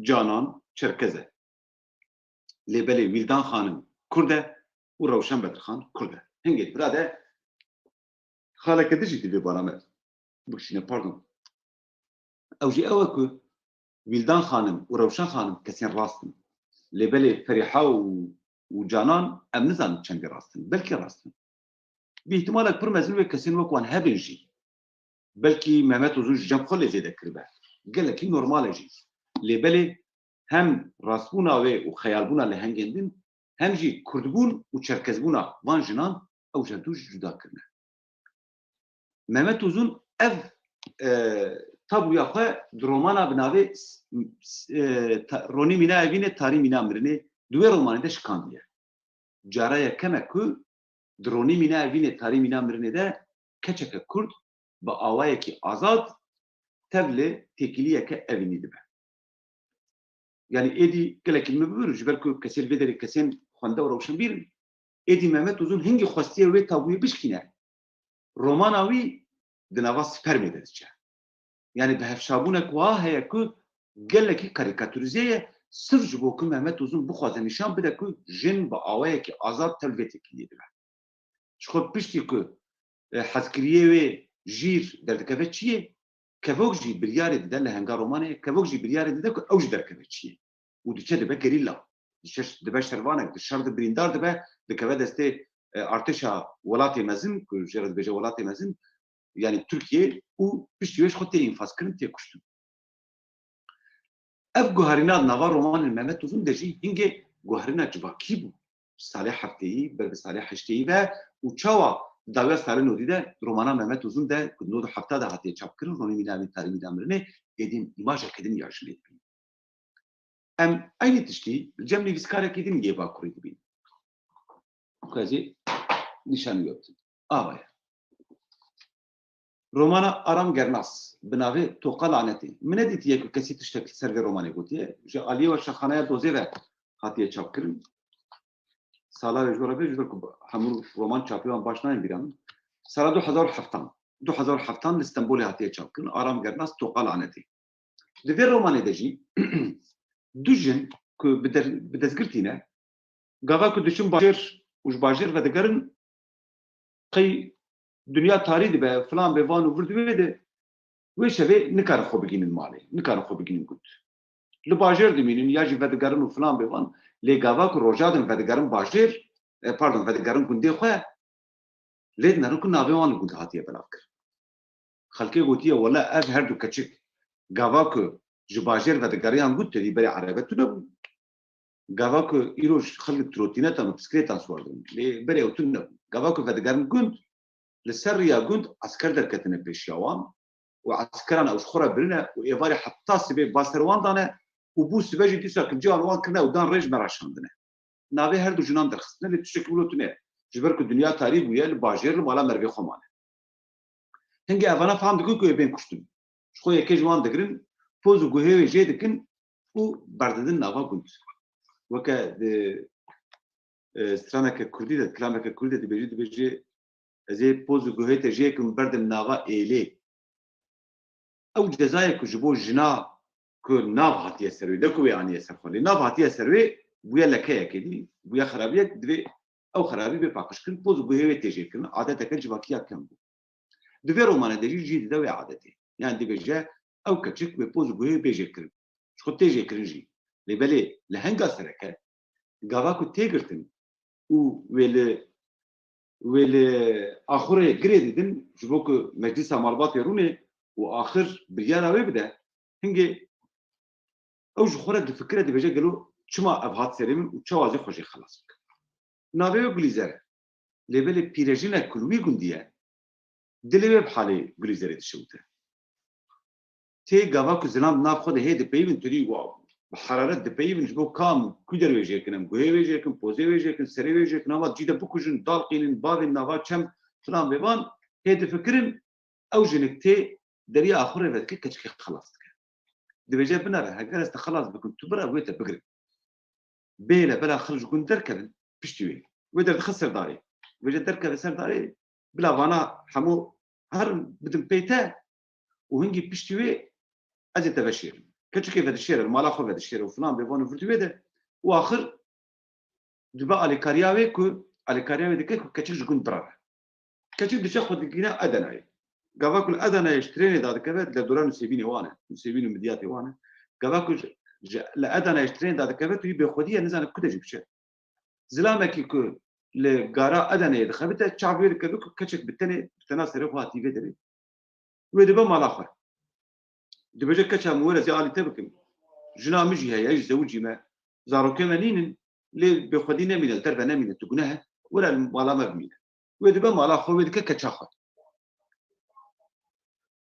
Canan Çerkez e. Lê belê Wîldan Xanim Kurd e û Rewşen Bedirxan Kurd e. Hingê di vira de xaleke din jî divê bala me bikişîne, pardon. Ew jî ew e ku Wîldan Xanim û Rewşen Xanim kesên rast in. Lê belê Ferîha û, û Canan em nizanin çendê rast in. Belkî rast in. Bi îhtimalek pir mezin wê kesên wek wan hebin jî. Belkî Mehmet Uzun ji cem xwe lê zêde kiribe. Gelekî normal e jî. Lê belê hem rastbûna wê û xeyalbûna lehengên din, hem jî kurdbûn û çerkezbûna van jinan ew ji hevdû jî cuda kirine. Mehmet Uzun ev, e, tabûya xwe di romana bi navê s-, s-, e, ta-, Ronî Mîna Evînê, Tarî Mîna Mirinê, di wê romanê de şikandiye. Cara yekem e ku di Ronî Mîna Evînê, Tarî Mîna Mirinê de keçeke Kurd bi awayekî azad tevlê têkiliyeke evînî dibe. Yanî êdî gelekî min bibir, ji ber ku kesê li vê derê kesên xwende û rewşenbîr in, êdî Mehmet Uzun hingî xwestiye wê tabûyê bişkîne. Romana wî di nava spermê de diçe. Yanî bi hevşabûnek wiha heye ku gelekî karîkatûrîze ye, sirf ji bo ku Mehmet Uzun bixwaze nîşan bide ku jin bi awayekî azad tev vê têkiliyê dibe. Ji xwe piştî ku, e, hezkiriyê wê jîr derdikeve çiyê, Kevok jî biryarê dide, lehenga romanê ye, Kevok jî biryarê dide ku ew jî derkeve çiyê. Û diçe dibe gerîla. Diçe, dibe şervanek, di şer de birîndar dibe, dikeve destê, e, artêşa welatê mezin, ku jê re dibêje welatê mezin, yanî Tirkiye, û piştî wê ji xwe tê înfazkirin, tê kuştin. Ev guherîna di nava romanên Mehmet Uzun de jî hingê guherîna civakî bû. Salê hefteyî, ber bi salê heşteyî ve û çawa dawiya salê nodî de romana Mehmet Uzun de ku nod û hefta de hatiye çapkirin, Ronî Mîna Evînê, Tarî Mîna Mirinê, êdî îmajeke din ya jinê dibînin. Em eynî tiştî li cem nivîskarekî din yê Bakurî dibînin. Ku ez ê nîşanî we bidim. Ava ye. Romana Aram Gernas bi navê Toqa Lanetê. Min nedîtiye ku kesî tiştek li ser vê romanê gotiye. Ji aliyê Weşanxaneya Dozê ve hatiye çapkirin. Sala wê ji we re bê, ji ber ku hemû roman çapiyan baş nayên bîra min. Sala du hezar û heftan. Du hezar û heftan li Stenbolê hatiye çapkirin. Aram Gernas, Toqa Lanetê. Di vê romanê de jî du jin ku bi der-, bi destgirtî ne, gava ku diçin bajêr û ji bajêr vedigerin, qey dinya tarî dibe, filan bê van û vir dibe de, wê şevê nikarin xwe bigihînin malê, nikarin xwe bigihînin gund. Li bajêr dimînin ya jî vedigerin û filan bê van, lê gava ku roja din vedigerin bajêr, e, pardon, vedigerin gundê xwe, lê dinerin ku navê wan li gund hatiye belavkirin. Xelkê gotiye, wele ev her du keçik gava ku ji bajêr vedigeriyan gund, tevî berê erebe tune bû. Gava ku îro xelk trotînetan û pisklêtan siwar dibin. Lê berê ew tune bû. Gava ku vedigerin gund, li ser riya gund esker derketine pêşiya wan û eskeran ew ji xwe re birine û êvarê heta sibê ba ser wan dane û bû sibe jî dîsa kincê wan kirine û dan rê ji me re şandine. Navê her du jinan derxistine, lê tiştekî wilo tune ye. Ji ber ku dinya tarî bûye, li bajêr li mala merivê xwe mane. Hingê evana fam dikin ku ê bên kuştin. Ji xwe yekê ji wan digirin, poz û guhê wê jê dikin û berdidin nava gund. Weke di, e, straneke kurdî de, kilameke kurdî de dibêjî, dibêjê, ez ê poz û guhê te jê kim, berdim nava êlê. Ew cezayê ku ji bo jina ku nav hatiye ser wê, ne ku wê aniye ser xwe, lê nav hatiye ser wê, bûye lekeyekê dî, bûye xerabiyek, divê ew xerabî bê paqijkirin, poz û guhê wê tê jêkirin, adeteke civakiya kem bû. Di vê romane de jî cî dide wê adetê. Yani dibêje, ew keçik wê poz û guhê wê bê jêkirin. Ji xwe tê jêkirin jî. Lê belê li henga sereke, gava ku tê girtin û wê li, wê li axurê girê didin, ji bo ku meclîsa malbatê rûnê û axir biryara wê bide, hingê ew ji xwe re difikire, dibêje, gelo çima ev hat serê min û çawa ez ê xwe jê xelas bikim? Navê wê Gulîzer e. Lê belê pîrejînek ku li wî gundî ye, dilê wê bi halê Gulîzerê dişewite. Tê gava ku zilam di nav xwe de hê dipeyivin, tu dî wa bi heraret dipeyivin, ji bo kam, ku der wê jêkin, em guhê wê jêkin, pozê wê jêkin, serê wê jêkin, hema cî de bikujin, dalqînin, bavên nava çem, filan bêvan, hê difikirin, ew jinik tê deriya axurê vedike, keçikê xelas dike. Dibêje, binere, heger ez te xelas bikim, tu bire, wê te bigirin. Bêle bela xil ji gund derkevin, piştî wê. Wê derdixe ser darê. Dibêje, derkeve ser darê, bila vana hemû herin bidim pey te û hingî piştî wê ez ê te veşêrim. Keçikê vedişêre, mala xwe vedişêre û filan bêvan û virdî wê de û axir dibe alîkariya wê ku, alîkariya wê dike ku keçik ji gund bireve. Keçik diçe xwe digîne Edenayê. Gava ku li Edenayê ji trênê dadikeve, li dora Nûsêbînê wan e, Nûsêbîn û midiyatê wan e. Gava ku ji, ji, li Edenayê ji trênê dadikeve, tu yî bêxwedî ye, nizane ku de jî biçe. Zilamekî ku li gara Edenayê dixebite, çav wê dikeve ku keçek bi tenê, bi tena serê xwe hatî vê derê. Wê dibe mala xwe. Dibêje, keça min, were ez ê alî te bikim. Jina min jî heye, ez jî zewicî me. Zarokê me nînin, lê bêxwedî nemîne, li derve nemîne, tu guneh e. Were li mala me bimîne. Wê dibe mala xwe, wê dike keça xwe.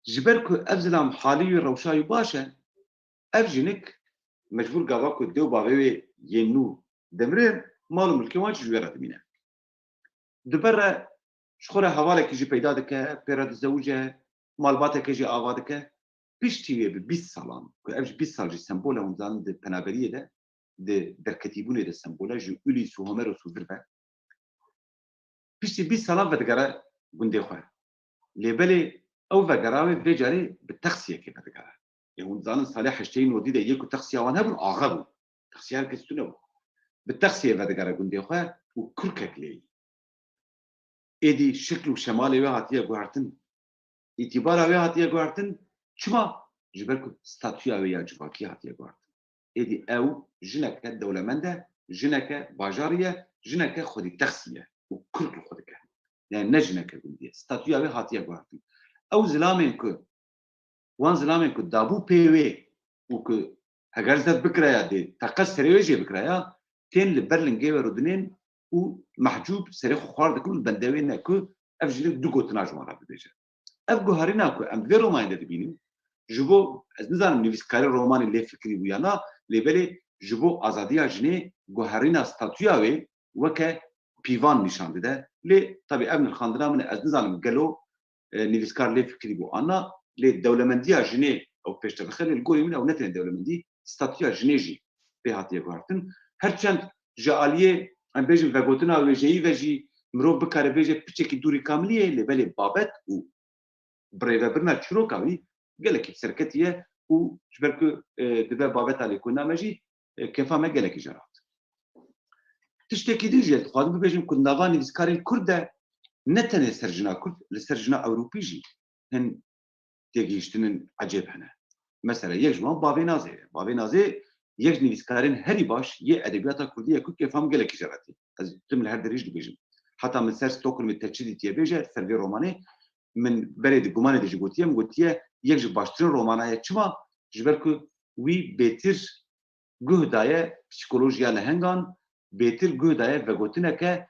Ji ber ku ev zilam halî wî, rewşa wî baş e, ev jinik mecbûr gava ku dê û bavê wê yên nû dimirin, mal û milkê wan jî ji wê re dimîne. Di ber re ji xwe re hevalekî jî peyda dike, pê re dizewice, malbateke jî ava dike. Piştî wê bi bîst salan, ku ev jî bîst sal jî sembol e, hûn dizanin di penaberiyê de, di derketîbûnê de sembol e, ji Ulîs û Homeros û vir ve. Piştî bîst salan vedigere gundê xwe. Lê belê ew vegera wê vê carê bi texsiyekê vedigere. Ê hûn dizanin salê heştê û nodî de yê ku texsiya wan hebûn, axe bûn. Texsiya her kes tune bû. Bi texsiyê vedigere gundê xwe û kurkek lê yî. Êdî şikl û şemalê wê hatiye guhertin. Îtîbara wê hatiye guhertin. Çima? Ji ber ku statûya wê ya civakî hatiye guhertin. Êdî ew jineke dewlemend e, jineke bajarî ye, jineke xwedî texsî ye û kurk li xwe dike. Yani ne jineke gundî ye. Statûya wê hatiye guhertin. Ew zilamên ku, wan zilamên ku dabû pê wê û ku heger zeft bikiraya dê teqez serê wê jê bikiraya, tên li ber lingê we rûdinên û mehcûb serê xwe xwar dikin û li bende wê ne ku ev jinik du gotina ji wan re bibêje. Ev guherîna ku em di vê romanê de dibînin, ji bo, ez nizanim nivîskarê romanê lê fikirî bû ya na, lê belê ji bo azadiya jinê guherîna statûya wê weke pîvan nîşan dide. Lê tabî ev nirxandina min e, ez nizanim gelo, e, nivîskar lê fikirî bû an na, lê dewlemendiya jinê ew pêş de dixe, lê li gorî min ew ne tenê dewlemendî, statûya jinê jî pê hatiye guhertin. Her çend ji aliyê, em bêjin, vegotina wêjeyî ve jî mirov bikare bêje piçekî dûrî kamilî ye, lê belê babet û birêvebirina çîroka wî gelekî bi serketî ye û ji ber ku, e, dibe babeta lêkolîna me jî, e, kefa me gelekî jê re hat. Tiştekî din jî ez dixwazim bibêjim ku nava nivîskarên kurd de ne tenê ser jina kurd, li ser jina ewropî jî hin têgihiştinên ecêb hene. Mesela yek ji wan Bavê Nazê ye. Bavê Nazê yek ji nivîskarên herî baş yê edebiyata kurdî ye ku kêfa min gelekî jê re tê. Ez tim li her derê jî dibêjim. Heta min ser Stockholmê te çi dîtiye bêje, ser vê romanê, min berê di gumanê de jî gotiye, min gotiye yek ji baştirîn romana ye. Çima? Ji ber ku wî bêtir guh daye psîkolojiya lehengan, bêtir guh daye vegotineke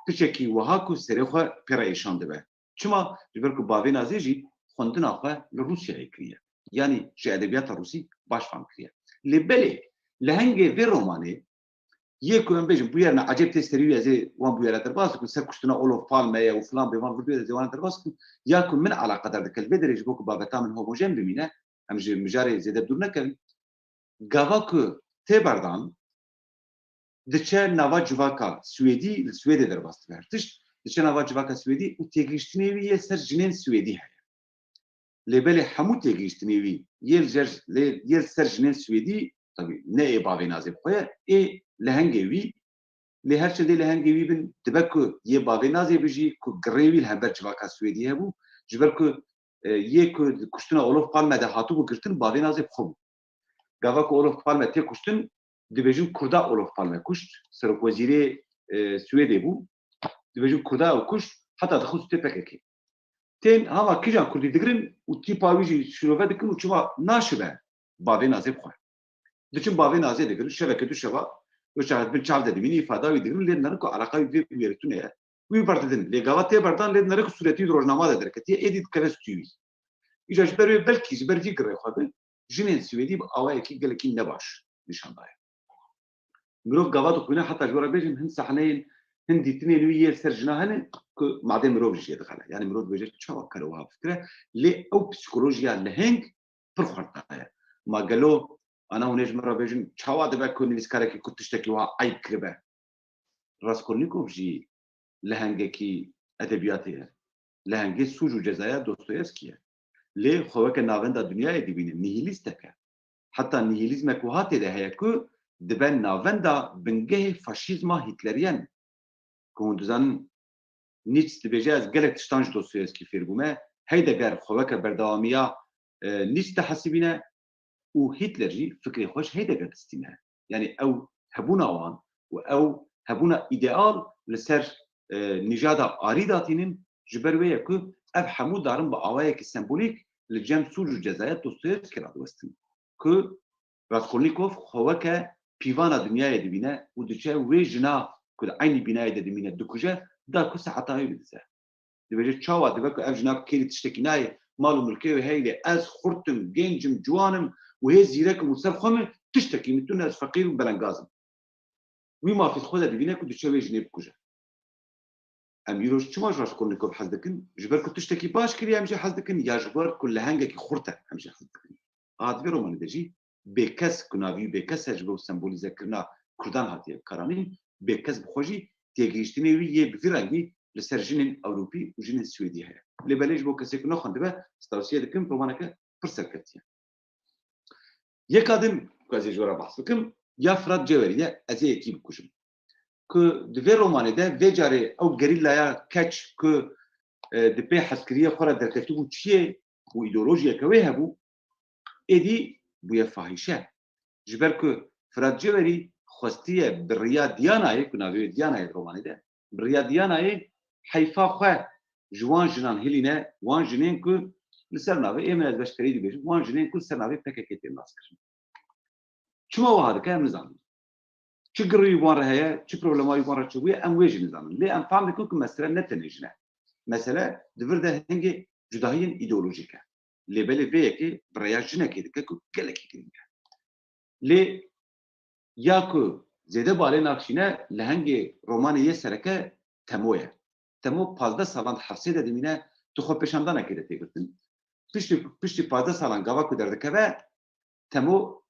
piçekî wiha ku serê xwe pê re êşan dibe. Çima? Ji ber ku Bavê Nazê jî xwendina xwe li Rûsyayê kiriye. Yanî ji edebiyata rûsî baş fam kiriye. Lê belê lehengê vê romanê Yê ku em bêjin bûyerine ecêb tê serî wî, ez ê wan bûyere derbas dikim, ser kuştina Olof Palme ye û filan bêvan vir dû, ez ê wan derbas dikim. Ya ku min eleqedar dike, li vê derê ji bo ku babeta min homojen bimîne, em ji mijarê zêde dûr nekevin. Gava ku tê berdan, diçe nava civaka Swêdî, li Swêdê derbas dibe her tişt, diçe nava civaka Swêdî û têgihiştinê wî yê ser jinên Swêdî heye. Lê belê hemû têgihiştinê wî yê li jer, lê yê li ser jinên Swêdî, tabî ne ê bavê nazê bi xwe ye, ê lehengê wî, lê her çendê lehengê wî bin, dibe ku yê bavê nazê bi jî ku girê wî li hember civaka Swêdî hebû, ji ber ku, e, yê ku di kuştina Olof Palme de hatibû girtin, bavê nazê bi xwe bû. Gava ku Olof Palme tê kuştin, dibêjin Kurda Olof Palme kuşt, serokwezîrê, e, Swêdê bû. Dibêjin Kurda ew kuşt, heta dixist tê P K K. Tên hava kîjan Kurdî digirin û tîpa wî jî şirove dikin û çima naşibe bavê nazê bixwe. Diçin bavê nazê digirin, şeveke du şeva, wê çaxet bin çav de dimînin, îfada wî digirin, lê dinêrin ku eleqa wî vê bûyerê tune ye. Wî berdidin, lê gava tê berdan, lê dinêrin ku sûretî di rojnama de derketiye, êdî dikeve stûyî wî. Îja ji ber wê belkî ji ber vî girê xwe bi jinên Swêdî bi awayekî gelekî nebaş nîşan daye. Mirov gava dixwîne, heta ji we re bêjim, hin sahneyên, hin dîtinên wî yê ser jina hene ku madê mirov jî jê dixele. Yani mirov dibêje, çawa kare wiha fikire? Lê ew psîkolojiya leheng pir xurt daye. Ma gelo, ana hûn ê ji min re bêjin, çawa dibe ku nivîskarekî ku tiştekî wiha eyb kiribe? Raskolnîkov jî lehengekî edebiyatê ye. Lehengê sûc û cezaya Dostoyevskî ye. Lê xwe weke navenda dinyayê dibîne, nihilîstek e. Heta nihilîzmek wiha tê de heye ku dibe navenda bingehê faşîzma Hitleriyen. Ku hûn dizanin, Nietzsche dibêje, ez gelek tiştan ji Dostoyevskî fêr bûme. Heidegger xwe weke berdewamiya, e, Nietzsche dihesibîne û Hitler jî fikrê xwe ji Heidegger distîne. Yani ew hebûna wan û ew hebûna îdeal li ser, e, nîjada arî datînin, ji ber wê ye ku ev hemû darin bi awayekî sembolîk li cem sûc û cezaya Dostoyevskî radiwestin. Ku Raskolnîkov xwe weke pîvana dinyayê dibîne û diçe wê jina ku di eynî bînayê de dimîne dikuje, da ku saeta wî bidize. Dibêje, çawa dibe ku ev jina ku kêrî tiştekî nayê, mal û milkê wê heye, lê ez xurt im, genc im, ciwan im û hê zîrek im û ser xwe min tiştekî min tune, ez feqîr û belengaz im. Wî mafî xwe de dibîne ku diçe wê jinê bikuje. Em îro çima ji Raskolnîkov hez dikin? Ji ber ku tiştekî baş kiriye em jê hez dikin, ya ji ber ku lehengekî xurt e em jê hez dikin? A di vê romanê de jî bêkes, ku navî wî bêkes e, ji bo sembolîzekirina Kurdan hatiye bikaranîn, bêkes bi xwe jî têgihiştinê wî yê bi vî rengî li ser jinên Ewropî û jinên Swêdî heye. Lê belê ji bo kesê ku nexwendibe, ez tewsiye dikim, romaneke pir serkevtî ye. Yeka din ku ez ê ji we re behs bikim, ya Firat Cewerî ye, ez ê yekî bikujim. Ku di vê romanê de vê carê ew gerîlaya keç ku, e, di pê hezkiriyê xwe re derketibû çiyê û îdeolojiyeke wê hebû, êdî bûye fahîşe. Ji ber ku Firat Cewerî xwestiye bi riya Diyanayê, ku navê wê Diyanayê di romanê de, bi riya Diyanayê heyfa xwe ji wan jinan hilîne, wan jinên ku li ser navê, ê min ez beşkerî dibêjim, wan jinên ku li ser navê P K K tên naskirin. Çima wiha dike em nizanin. Çi girî wan re heye, çi problema wan re çêbûye, em wê jî nizanin. Lê em fehm dikin ku mesele ne tenê jin e. Mesele di vir de hingê cudahiyên îdeolojîk e. Lê belê vê yekê bi rêya jinekê dike ku gelekî girîng e. Lê ya ku zêde balê nakişîne, lehengê romanê yê sereke Temo ye. Temo pazdeh salan di hefsê de dimîne, tu xwe pêşandanekê de tê girtin. Piştî, piştî pazdeh salan gava ku derdikeve, Temo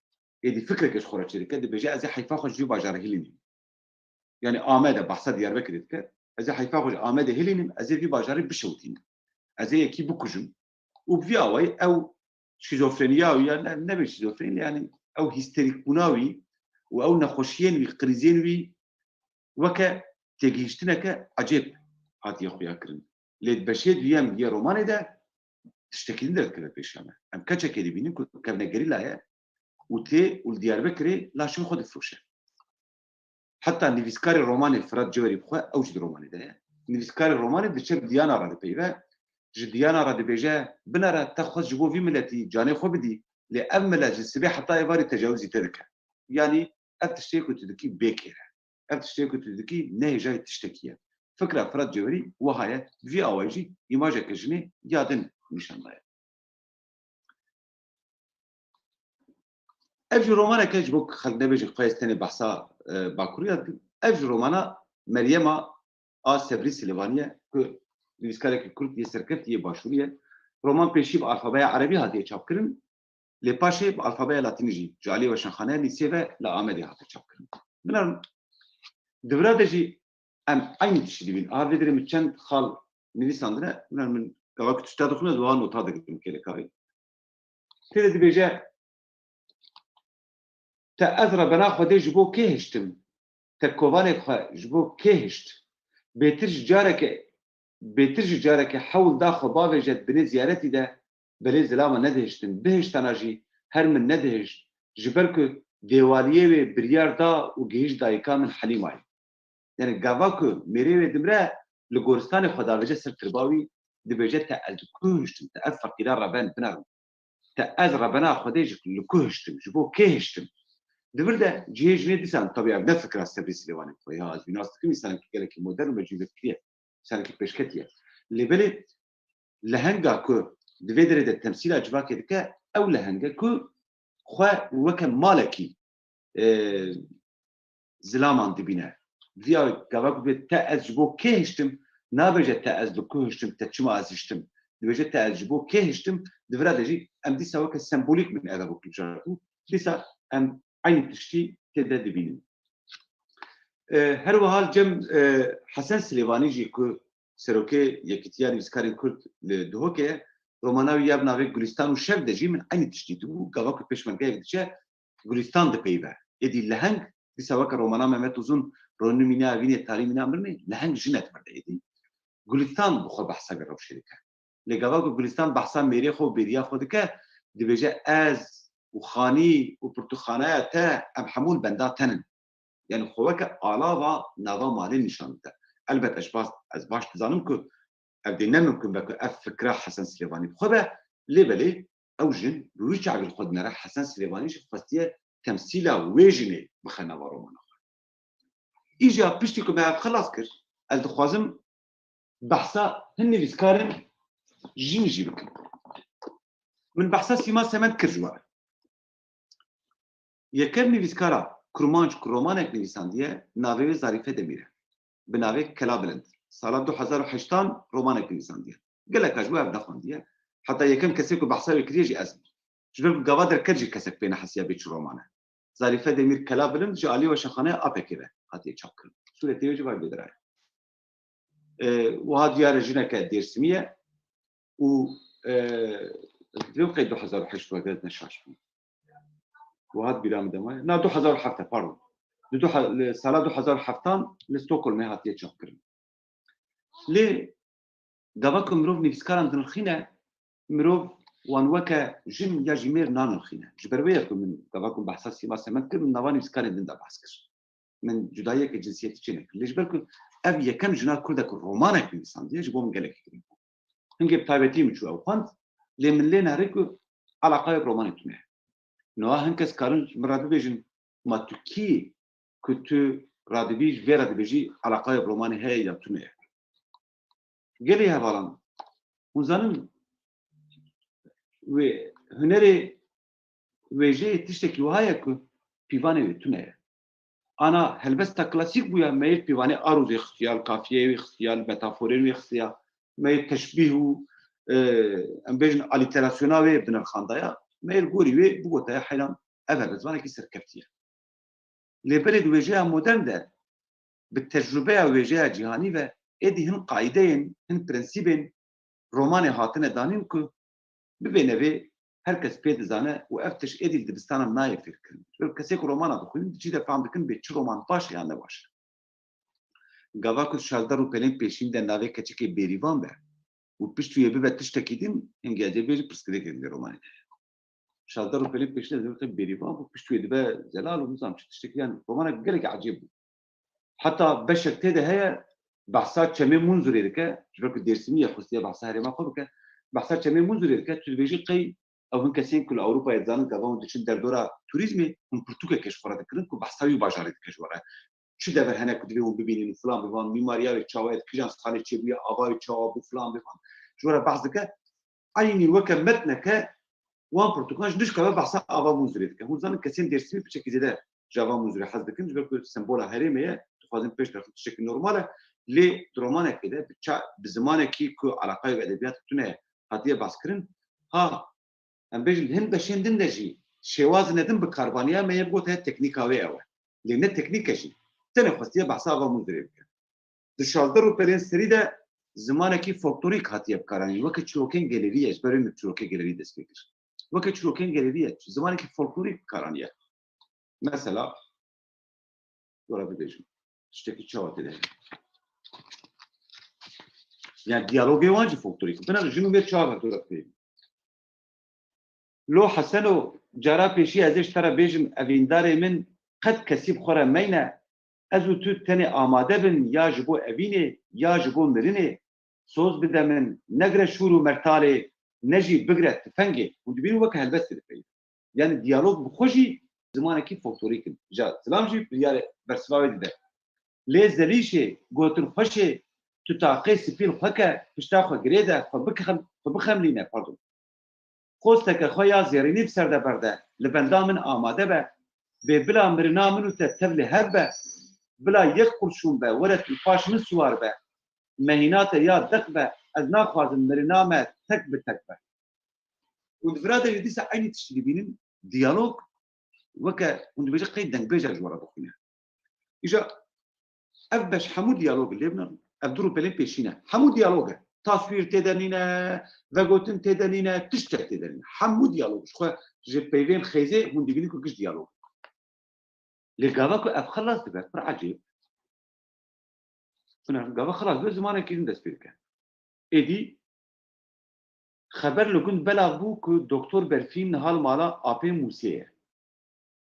êdî fikreke ji xwe re çêdike, dibêje, ez ê heyfa xwe ji vî bajarê hilînim. Yani Amedê, behsa Diyarbekirê dike, ez ê heyfa xwe ji Amedê hilînim, ez ê vî bajarê bişewitînim. Ez ê yekî bikujim. Û bi vî awayî ew şîzofreniya wî ya ne, nebe şîzofrenî, yani ew hîsterîkbûna wî û ew nexweşiyên wî, krîzên wî weke têgihiştineke ecêb hatiye xuya kirin. Lê di beşê duyem yê romanê de tiştekî din derdikeve pêşiya me. Em keçekê dibînin ku kevnegerîla ye û tê û li Diyarbekirê laşên xwe difiroşe. Heta nivîskarê romanê Firat Cewerî bi xwe ew jî di romanê de ye. Nivîskarê romanê diçe bi Diyana re dipeyive. Ji Diyana re dibêje, binere, te xwest ji bo vî miletî canê xwe bidî, lê ev milet ji sibê heta êvarî tecawizî te dike. Yanî ev tiştê ku tu dikî bê kêr e. Ev tiştê ku tu dikî ne hêjayî tiştekî ye. Fikra Firat Cewerî wiha ye, bi vî awayî jî îmajeke jinê ya din nîşan daye. Ev jî romaneke ji bo xelk nebêjin xwe ez tenê behsa, e, Bakurî ya dikim. Ev jî romana Meryema a Sebrî Silêvanî ye ku nivîskarekî Kurd yê serkeftî yê Başûrî ye. Roman pêşî bi alfabeya erebî hatiye çapkirin, lê paşê bi alfabeya latînî jî ji aliyê weşanxaneya lîsê ve li Amedê hate çapkirin. Min a di vira de jî em eynî tiştî dibînin. Aha vê derê min çend xal nivîsandine, min, min gava ku tişta dixwîne, di wiha nota digirim kêlekarî. Tê de dibêje, te ez rebena Xwedê ji bo kê hiştim? Te kovalê xwe ji bo kê hişt? Bêtir ji careke, bêtir ji careke hewl da xwe bavêje di binê ziyaretî de, belê zilama nedihiştin. Bihiştana jî her min nedihişt. Ji ber ku dêwaliyê wê biryar da û gihîşt dayika min Helîmayê. Yani gava ku mêrê wê dimre, li goristanê xwe davêje ser tirba wî, dibêje te ez li ku hiştim, te ez feqîra reben binerim. Te ez rebena Xwedê ji li ku hiştim, ji bo kê hiştim? Di vir de cihê jinê dîsan, tabii ev ne fikra Sebrî Silêwanî xwe ya, ez wî nas dikim, însanekî gelekî modern û mecîbekirî ye, însanekî pêşketî ye. Lê belê lehenga ku di vê derê de temsîla civakê dike, ew lehenge ku xwe weke malekî, e, zilaman dibîne. Viya gava ku dibê te ez ji bo kê hiştim, nabêje te ez li ku hiştim, te çima ez hiştim. Dibêje te ez ji bo kê hiştim, di vira de jî em dîsa weke sembolîk min ev hevok hilbijartibû. Dîsa em eynî tiştî tê de dibînin. E, her wiha li cem, e, Hesen Silêvanî jî ku serokê Yekîtiya Nivîskarên Kurd li Duhokê ye, romana wî ya bi navê Gulistan û Şev de jî min eynî tiştî dibû. Gava ku pêşmergeyek diçe, Gulistan dipeyive. Êdî leheng, dîsa weke romana Mehmet Uzun, Ronî Mîna Evînê, Tarî Mîna Mirinê, leheng jin e di vir de êdî. Gulistan bi xwe behsa vê rewşê dike. Lê gava ku Gulistan behsa mêrê xwe û bêriya xwe dike, dibêje ez û xanî û pirtûkxaneya te, em hemû li benda te nin. Yani xwe weke alava nava malê nîşan dide. Elbet ez baş, ez baş dizanim ku ev dê ne mimkun be ku ev fikra Hesen Silêvanî bi xwe be, lê belê ew jin bi wî çavî li xwe dinere, Hesen Silêvanî jî xwestiye temsîla wê jinê bixe nava romana xwe. Îja piştî ku me ev xilas kir, ez dixwazim behsa hin nivîskarên jin jî bikim. Min behsa Sîma Semend kir ji we. Yekem nivîskara kurmanc ku romanek nivîsandiye, navê wê Zarîfe Demîr e. Bi navê Kela Bilind. Sala du hezar û heştan romanek nivîsandiye. Gelek a ji bo ev nexwendiye. Heta yekem kesê ku behsa wê kiriye jî ez im. Ji ber ku gava derket jî kesek pê nehesiya bê çi roman e. Zarîfe Demîr Kela Bilind ji alî weşanxaneya A P K ve hatiye çapkirin. Sûretê wê jî va vê derayê. E, wiha diyar e jineke Dêrsimî ye û, e, ez divêm qey du hezar û heşt weke ez ne şaş bim. Wiha di bîra min de maye. Na, du hezar û heft e, pardon. Di du he-, li sala du hezar û heftan li Stockholmê hatiye çapkirin. Lê gava ku mirov nivîskaran dinirxîne, mirov wan weke jin ya jî mêr nanirxîne. Ji ber wê ye ku min gava ku behsa Sîma Semend kir, min nava nivîskarên din de behs kir. Min cudayiyeke cinsiyetî çê nekir. Lê ji ber ku ev yekem jina Kurd e ku romanek nivîsandiye, ji bo min gelekî girîng bû. Hingê bi taybetî min çû ew xwend, lê min lê nehirî ku eleqayê bi romanê tune ye. Niha hin kes karin ji min re bibêjin, ma tu kî ku tu radibî, ji vê re dibêjî eleqayê bi romanê heye ya tune ye. Gelê hevalan, hûn zanin, wê hunerê wêjeyê tiştekî wiha ye ku pîvanê wê tune ye. Ana helbesta klasîk bûya, meyil pîvanê arûzê xistiya, li kafiyeyê wê xistiya, li metaforên wê xistiya, meyil teşbîh û, e, em bêjin alîterasyona wê binirxandaya, meyil gorî wê bigotaya heyran ev helbestvanekî serkeftî ye. Lê belê di wêjeya modern de bi tecrûbeya wêjeya cîhanî ve êdî hin qaîdeyên, hin prensîbên romanê hatine danîn ku bibêne vê her kes pê dizane û ev tişt êdî li dibistanan nayê fêrkirin. Ji ber kesê ku romana dixwînin, di cî de fehm dikin bê çi roman baş e yan ne baş e. Gava ku şazdeh rûpelên pêşîn de navê keçikê Bêrîvan be û pişt wê bibe tiştekî din, hingê ez ê bêjim pirsgirêkek li romanê de. Şazdeh rûpelên pêşîn de navê Bêrîvan bû, pişt wê dibe zelal û nizam çi tiştekî, yani romanek gelekî ecêb bû. Heta beşek tê de heye, behsa Çemê Munzurê dike, ji ber ku Dêrsimî ye, xwestiye behsa herêma xwe bike. Behsa Çemê Munzurê dike, tu dibêjî qey ew hin kesên ku li Ewropayê dizanin gava hûn diçin derdora turîzmê, hûn pirtûkeke ji xwe re dikirin ku behsa wî bajarê dike ji we re. Çi dever hene ku divê hûn bibînin û filan bivan, mîmariya wê çawa ye, di kîjan salê çêbûye, ava wê çawa bû, filan bivan. Ji we re behs dike. Eynî weke metneke Wan pirtûkan jî dişka ve behsa ava Munzurê dike. Hûn zanin kesên Dêrsimî piçekî zêde ji ava Munzurê hez dikin, ji ber ku sembola herêmê ye, dixwazin pêş derxin, tiştekî normal e. Lê di romanekê de bi ça-, bi zimanekî ku eleqayê bi edebiyatê tune ye, hatiye behskirin. Ha, em bêjin, hin beşên din de jî şêwazine din bi kar baniya me yê bigot heye teknîka wê ew e. Lê ne teknîk e jî. Tenê xwestiye behsa ava Munzurê bike. Di şazdeh rûpelên serî de zimanekî folklorîk hatiye bikaranîn. Weke çirokên gelerî ye, ji ber wê min çirokê gelerî dest pê kir. Weke çirokên gelerî ye, zimanekî folklorîk bikaraniye. Mesela, were bibêjim, tiştekî çawa tê de heye? Yani diyalogê wan jî folklorîk. Bina jin û mêr çawa ve dora bibêjim? Lo Heseno, cara pêşî ez ê ji te re bêjim, evîndarê min, qet kesî bi xwe re meyne. Ez û tu tenê amade bin ya ji bo evînê, ya ji bo mirinê. Soz bide min, negire şûr û mertalê, ne jî bigire tifengê. Hûn dibînin weke helbestê dipeyivin. Yani diyalog bi xwe jî zimanekî folklorîk in. Ja zilam jî biryarê bersiva wê dide. Lê zelîşê, gotin xweşê, tu taqê sipîl xwe ke, pişta xwe girê de, xwe bikixem-, xwe bixemlîne, pardon. Xosteke xwe ya zêrînî bi ser de berde, li benda min amade be. Bê bila mirina min û te tevlê hev be. Bila yek qurşûn be, were tu paş min siwar be. Mehîna te ya deq be, ez naxwazim mirina me tek bi tek be. Û di vira de jî dîsa eynî tiştî dibînin, diyalog, weke hûn dibêje qey dengbêjek ji we re bixwîne. Îja ev beş hemû diyalog lê bine, ev du rûpelên pêşî ne. Hemû diyalog e. Taswîr tê de nîne, vegotin tê de nîne, tiştek tê de nîne. Hemû diyalog. Ji xwe ji peyvên xêzê hûn dibînin ku giş diyalog. Lê gava ku ev xilas dibe, pir ecêb. Bine, gava xilas dibe, zimanekî din dest pê dike. Êdî xeber li gund belav bû ku Doktor Berfîn niha li mala Apê Mûsê ye.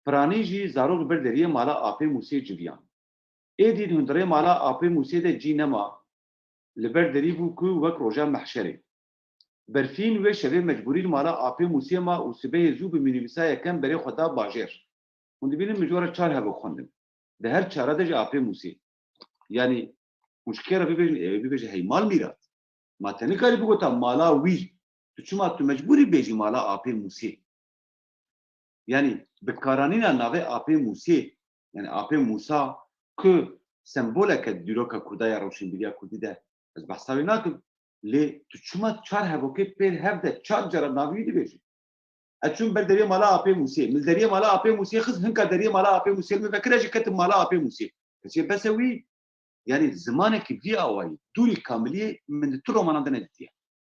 Piranî jî zarok li ber deriyê mala Apê Mûsê civiyan. Êdî di hundirê mala Apê Mûsê de cî nema, li ber derî bû ku wek roja mehşerê. Berfîn wê şevê mecbûrî li mala Apê Mûsê ma û sibehê zû bi mînîbisa yekem berê xwe da bajêr. Hûn dibînin min ji we re çar hevok xwendin. Di her çara de jî Apê Mûsê. Yanî hûn ji kê re bibêjin, ê bibêje hey mal mîrat. Ma te nikarî bigota mala wî. Tu çima tu mecbûrî bêjî mala Apê Mûsê? Yanî bikaranîna navê Apê Mûsê, yanî Apê Mûsa ku semboleke dîroka Kurda ya rewşenbîriya Kurdî de ez behsa wê nakim. Lê tu çima çar hevokê pêr hev de çar cara navê wî dibêjî? Ez çûm ber deriyê mala Apê Mûsê. Min deriyê mala Apê Mûsê xist, hinka deriyê mala Apê Mûsê li min vekire jî ketim mala Apê Mûsê. Kesê bes e wî, yanî zimanekî vî awayî, dûrî kamiliyê min di tu romanan de nedîtiye.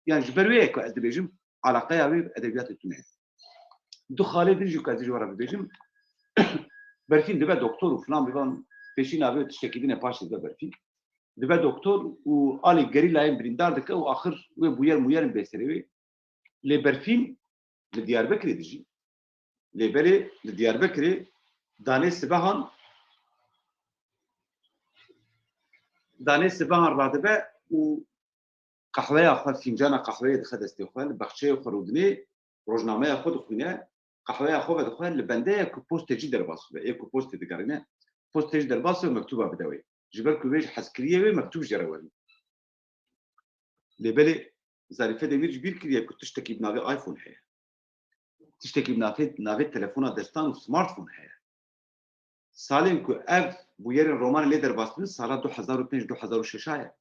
Yanî ji ber wê ye ku ez dibêjim, eleqeya wê bi edebiyatê tune ye. Du xalê din jî ku ez ê ji we re bibêjim, Berfîn dibe doktor û filan bivan, pêşî navê tiştekî din e, paşê dibe Berfîn. Dibe doktor û alî gerîlayên birîndar dike û axir wê bûyer mûyer in bê serê wê. Lê Berfîn li Diyarbekirê dijî. Lê belê li Diyarbekirê danê sibehan, danê sibehan radibe û qehweya xwe, fîncana qehweyê dixe destê xwe, li bexçeyê xwe rûdinê, rojnameya xwe dixwîne, qehweya xwe vedixwe, li bendê ye ku postê jî derbas bibe, ê ku postê digerîne, postê jî derbas be, mektuba bide wê. Ji ber ku wê ji hezkiriyê wê mektub jê re werin. Lê belê Zarîfe Demîr ji bîr kiriye ku tiştekî bi navê iPhone heye. Tiştekî bi navê, navê telefona destan û smartphone heye. Salên ku ev bûyerên romanê lê derbas dibin, sala du hezar û pênc du hezar û şeş a ye.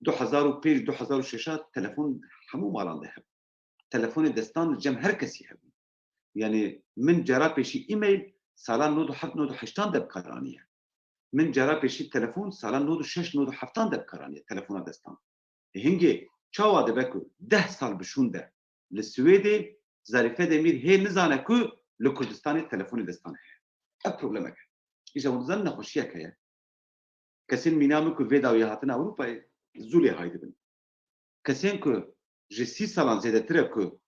Du hezar û pênc du hezar û şeş a telefon hemû malan de hebû. Telefonê destan li cem her kesî hebû. Yanî min cara pêşî email sala nod û heft nod û heştan de bi kar aniye. Min cara pêşî telefon sala nod û şeş nod û heftan de bi kar aniye, telefona destan. Hingê çawa dibe ku deh sal bi şûn de li Swêdê Zarîfe Demîr hê nizane ku li Kurdistanê telefonê destan heye? Ev problemek e. Îja hûn dizanin nexweşiyek heye. Kesên mîna min ku vê dawiyê hatin Ewropayê, zû lê hay dibin. Kesên ku ji sî salan zêdetir e ku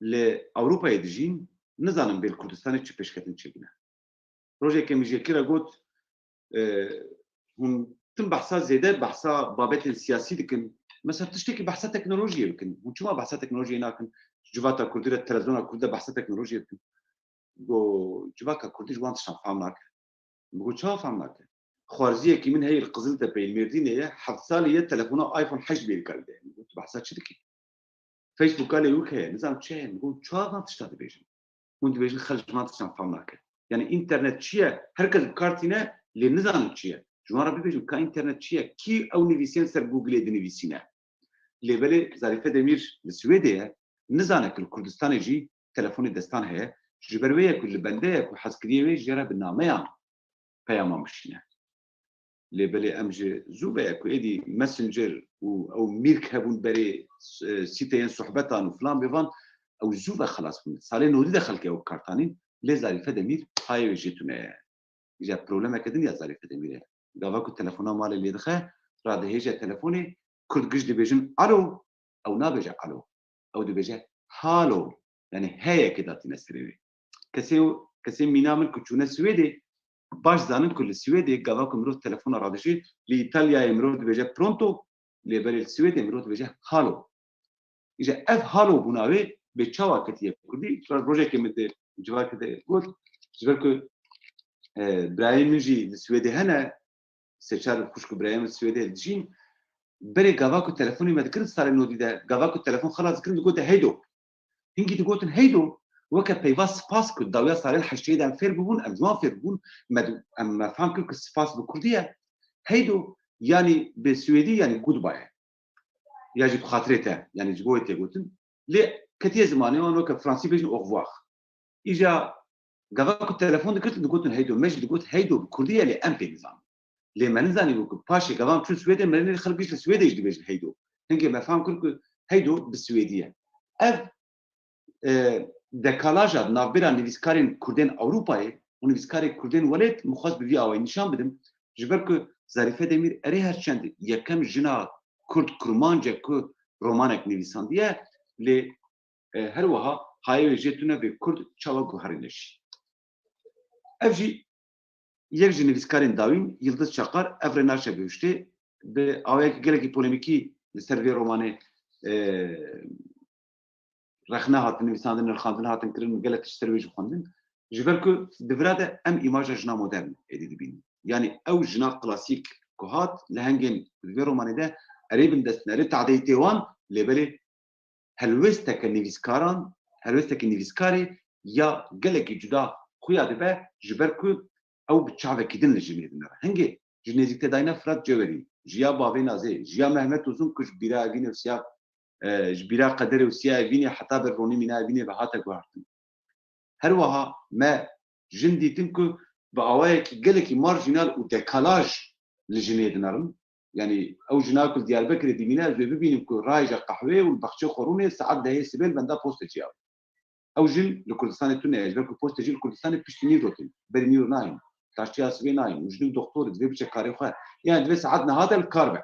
li Ewropayê dijîn, nizanin bê li Kurdistanê çi pêşketin çêbine. Rojekê min ji yekî re got, e, hûn tim behsa zêde, behsa babetên siyasî dikin. Mesela tiştekî behsa teknolojiyê bikin. Hûn çima behsa teknolojiyê nakin? Civata Kurdî re, televizyona Kurdî de behsa teknolojiyê bikin. Go, civaka Kurdî ji wan tiştan fam nake. Min got, çawa fam nake? Xwarziyekî min heye li Qiziltepeyê, li Mêrdînê ye, heft salî ye, telefona iPhone heşt bêrî karî de. Min got, tu behsa çi dikî? Facebooka lê wek heye, nizanim çi heye, min got, çawa van tişta dibêjin? Hûn dibêjin, xelk ji van tiştan fam nake. Yani înternet çi ye? Her kes bi kar tîne, lê nizanin çi ye. Ji wan re bibêjin, ka înternet çi ye? Kî ew nivîsiyên ser Googleê dinivîsîne? Lê belê Zarife Demîr li Swêdê ye, nizane ku li Kurdistanê jî telefonê destan heye. Ji ber wê ye ku li bende ye ku hez kiriye wê jê re bi nameyan peyaman bişîne. Lê belê em ji zû ve ye ku êdî Messenger û ew mîrk hebûn berê, e, sîteyên sohbetan û filan bêvan, ew zû ve xelas bûn. Salê nodî de xelkê ew kartanîn, lê Zarife Demîr hayê wê jê tune ye. Îja problemeke din ya Zarife Demîr e. Gava ku telefona malê lê dixe, radihêje telefonê, Kurd giş dibêjin alo, ew nabêje alo. Ew dibêje halo. Yani heyekê datîne serê wê. Kesê, kesê mîna min ku çûne Swêdê, baş zanin ku li Swêdê gava ku mirov telefona radişê, li Îtalyayê mirov dibêje pronto, lê berê li Swêdê mirov dibêje halo. Îja ev halo bûna wê bê çawa ketiye kurdî? Rojekê min di civakê de got, ji ber ku, e, birayên min jî li Swêdê hene, sê çar xwişk û birayên min Swêdê dijîn, berê gava ku telefonê me dikirin salê nodî de, gava ku telefon xelas dikirin digote heydo. Hingî digotin heydo, weke peyva spas ku dawiya salên heştê de em fêr bibûn, em ji wan fêr bibûn, me, em me fam kir ku spas bi kurdî ye. Heydo, yanî bi swêdî, yanî goodbye. Ya jî bi xatirê te, yanî ji bo wê tê gotin. Lê ketiye zimanê wan, weke fransî bêjin au revoir. Îja gava ku telefon dikirtin, digotin heydo. Me jî digot heydo bi kurdî ye, lê em pê nizanin. Lê me nizanîbû ku paşê gava em çûn Swêdê, me nê xelk giş li Swêdê jî dibêjin heydo. Hingê me fam kir ku heydo bi swêdî ye. Ev, e, dekalaja di navbera nivîskarên kurdên Ewropayê û nivîskarê kurdên welêt min xwest bi vî awayî nîşan bidim. Ji ber ku Zarife Demîr erê her çend yekem jina kurd kurmanc e ku romanek nivîsandiye, lê e, her wiha hayê wê jê tune bê kurd çawa guherîne jî. Ev jî yek ji nivîskarên dawîn Yildiz Çakar, ev rê naşe bihuştê, bi awayekî gelekî polemîkî li ser vê romanê, e, rexne hatin nivîsandin, nirxandin hatin kirin, gelek tişt ser wê jî xwendin. Ji ber ku di vira de em îmaja jina modern êdî dibînin. Yanî ew jina klasîk ku hat, lehengên di vê romanê de erê bindestin, erê tadeyî tê wan, lê belê helwêsteke nivîskaran, helwêstekî nivîskarê ya gelekî cuda xuya dibe, ji ber ku ew bi çavekî din li jinê dinere. Hingê ji nêzîktedayîna Firat Cewerî, ji ya bavê Nazê, ji ya Mehmet Uzun ku ji bîra evînê û siya, e, ji bîra qederê û siya evînê heta ber ronî mîna evînê ve hate guhertin. Her wiha me jin dîtin ku bi awayekî gelekî marjînal û dekalaj li jinê dinerin. Yanî ew jina ku li Diyarbekirê dimîne, ez wê bibînim ku rahêja qehweyê û li baxçê xwe rûnê saet dehê sibê li benda postê ciya. Ew jin li Kurdistanê tune ye, ji ber ku postê jî li Kurdistanê piştî nîvro tên, berî nîvro nayên, taştiya sibê nayên û jinik doktor e, divê biçe karê xwe. Yanî divê saet niha de li kar be.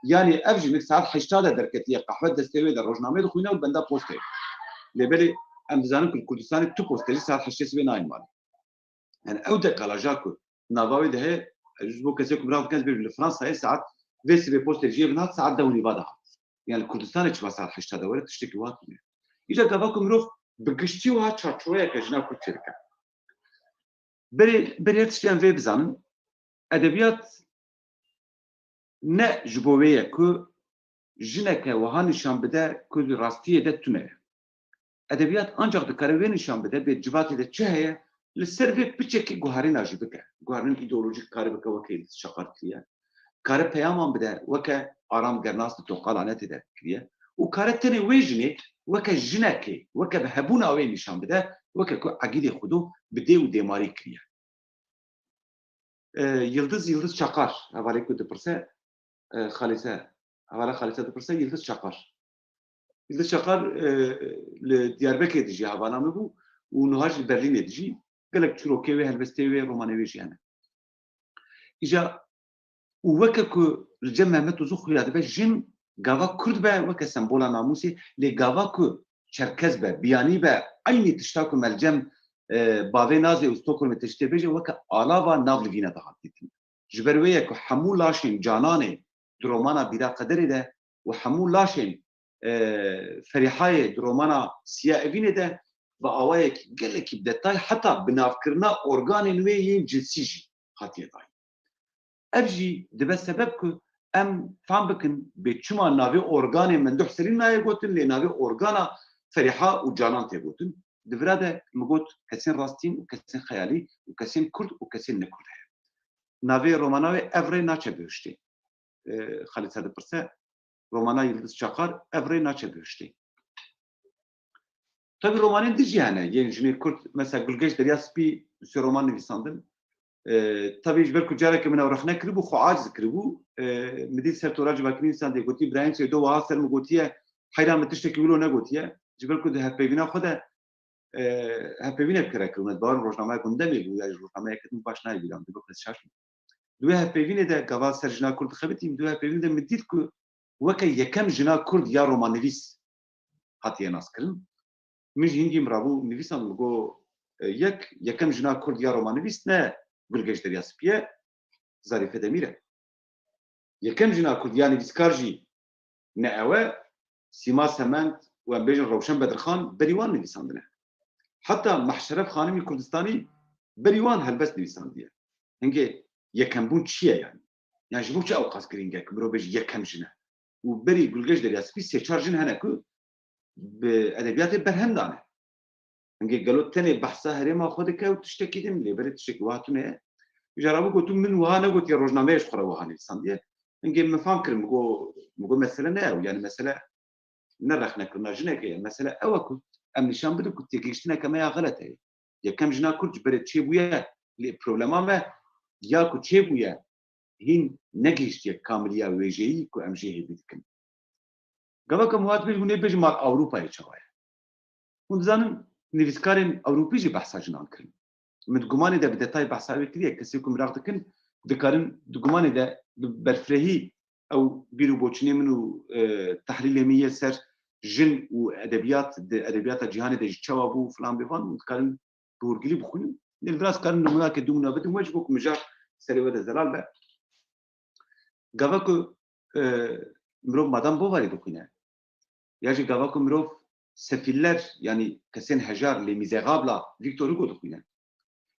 Yanî ev jinik saet heşta de derketiye, qehwe destê wê de, rojnameyê dixwîne û benda postê. Lê belê em dizanin ku li Kurdistanê tu postê jî saet heştê sibê nayên malê. Yani ew dekalaja ku nava wê de heye, ji bo kesê ku mirav dikin, ez bêjim li Fransayê saet vê sibê postê jê bin hat, saet deh û nîva de hat. Yani li Kurdistanê çima saet heşta de were, tiştekî wiha tune. Îca gava ku mirov bi giştî wiha çarçoveyeke jina Kurd çêdike. Berê, berê her tiştî em vê bizanin, edebiyat ne ji bo wê ye ku jineke wiha nîşan bide ku di rastiyê de tune ye. Edebiyat ancak dikare wê nîşan bide, bê civakê de çi heye, li ser vê piçekî guherîna jî bike. Guherîn îdeolojîk kare bike, weke Yildiz Çakar kiriye. Kare peyaman bide, weke Aram Gernas di Toqa Lanetê de kiriye. Û kare tenê wê jinê, weke jinekê, weke bi hebûna wê nîşan bide, weke ku egîdê xwe do bi dê û dêmarî kiriye. E, Yildiz, Yildiz Çakar, hevalê ku dipirse, e, Xalîse, hevala Xalîse dipirse, Yildiz Çakar. Yildiz Çakar, e, li Diyarbekirê dijî, hevala min bû û niha jî li Berlînê dijî. Gelek çîrokê wê, helbestê wê, romanê wê jî hene. Îja û weke ku li cem Mehmet Uzun xuya dibe, jin gava Kurd be weke sembola namûsê, lê gava ku Çerkez be, Biyanî be, eynî tişta ku me li cem, e, bavê Nazê û Stockholmê tiştê bêje, weke alava nav li vîna de hat dîtin. Ji ber wê ye ku hemû laşên Cananê di romana Bîra Qederê de û hemû laşên, e, Ferîhayê di romana Siya Evînê de bi awayekî gelekî bi detay, heta binavkirina organên wê yên cinsî jî hatiye dayîn. Ev jî dibe sebeb ku em fam bikin bê çima navê organê Memduh Selîm nayê gotin, lê navê organa Ferîha û Canan tê gotin. Di vira de min got kesên rastîn û kesên xeyalî û kesên kurd û kesên nekurd heye. Navê romana wê Ev Rê Naçe Bihiştê. E, Xalîd se dipirse, romana Yildiz Çakar, Ev Rê Naçe Bihiştê. Tabi romanên din jî hene, yên jinê kurd, mesela Gulgeş Derya Spî, sê roman nivîsandin. E, tabi ji ber ku careke min ew rexne kiribû, xwe aciz kiribû. E, min dît ser tora civakî nivîsandê, gotî, Îbrahîm Seydo wiha ser min gotiye, heyran min tiştekî wilo negotiye. Ji ber ku di hevpeyvîna xwe de, e, hevpeyvînek kire kirine, di bawer rojnameya gundemê bû, ya ji rojnameyeke din baş nayê bîra min, dibim ez şaş bûm. Di wê hevpeyvînê de gava ser jina kurd dixebitîm, di wê hevpeyvînê de min dît ku weke yekem jina kurd ya romannivîs hatiye naskirin. Min jî hingî min rabû nivîsand, min got, e, yek, yekem jina kurd ya romannivîs ne Gulgeş Derya Spî ye, Zarîfe Demîr e. Yekem jina kurd ya nivîskar jî ne ew e, Sîma Sement û em bêjin Rewşen Bedirxan berî wan nivîsandine. Heta Mehşeref Xanimî Kurdistanî berî wan helbest nivîsandiye. Hingê yekembûn çi ye yani? Yani ji bo çi ewqas girîng e ku mirov bêje yekem jin e? Û berî Gulgeş Derya Spî sê çar jin hene ku bi edebiyatê berhem dane. Hingê gelo tenê behsa herêma xwe dike û tiştekî din, lê berê tiştekî wiha tune ye. Îja rabû gotum, min wiha negotiye, rojnameyê ji xwe re wiha nivîsandiye. Hingê min fam kir, min got, min got mesele ne ew, yani mesele ne rexnekirina jinekê ye. Mesele ew e ku em nîşan bidin ku têgihiştineke me ya xelet heye. Yekem jina kurd ji berê çêbûye, lê problema me ya ku çêbûye hîn negihiştiye kamiliya wêjeyî ku em jê hêvî dikin. Gava ku em wiha dibêjin, hûn ê bêjin mal Ewropayê çawa ye? Hûn dizanin nivîskarên Ewropî jî behsa jinan kirin. Min di gumanê de bi detay behsa wê kiriye. Kesê ku miraq dikin, dikarin di gumanê de bi berfirehî ew bîr û boçûnê min û, e, tehlîlê min yê ser jin û edebiyat, di edebiyata cîhanê de jî çawa bû filan bêvan, hûn dikarin bi hûrgilî bixwînin. Lê li vir ez karim nimûnake du nimûne bidim we ji bo ku mijar serê we de zelal be. Gava ku, e, mirov Madame Bovary dixwîne, ya jî gava ku mirov sefîller, yanî kesên hejar, Les Misérables a Victor Hugo dixwîne,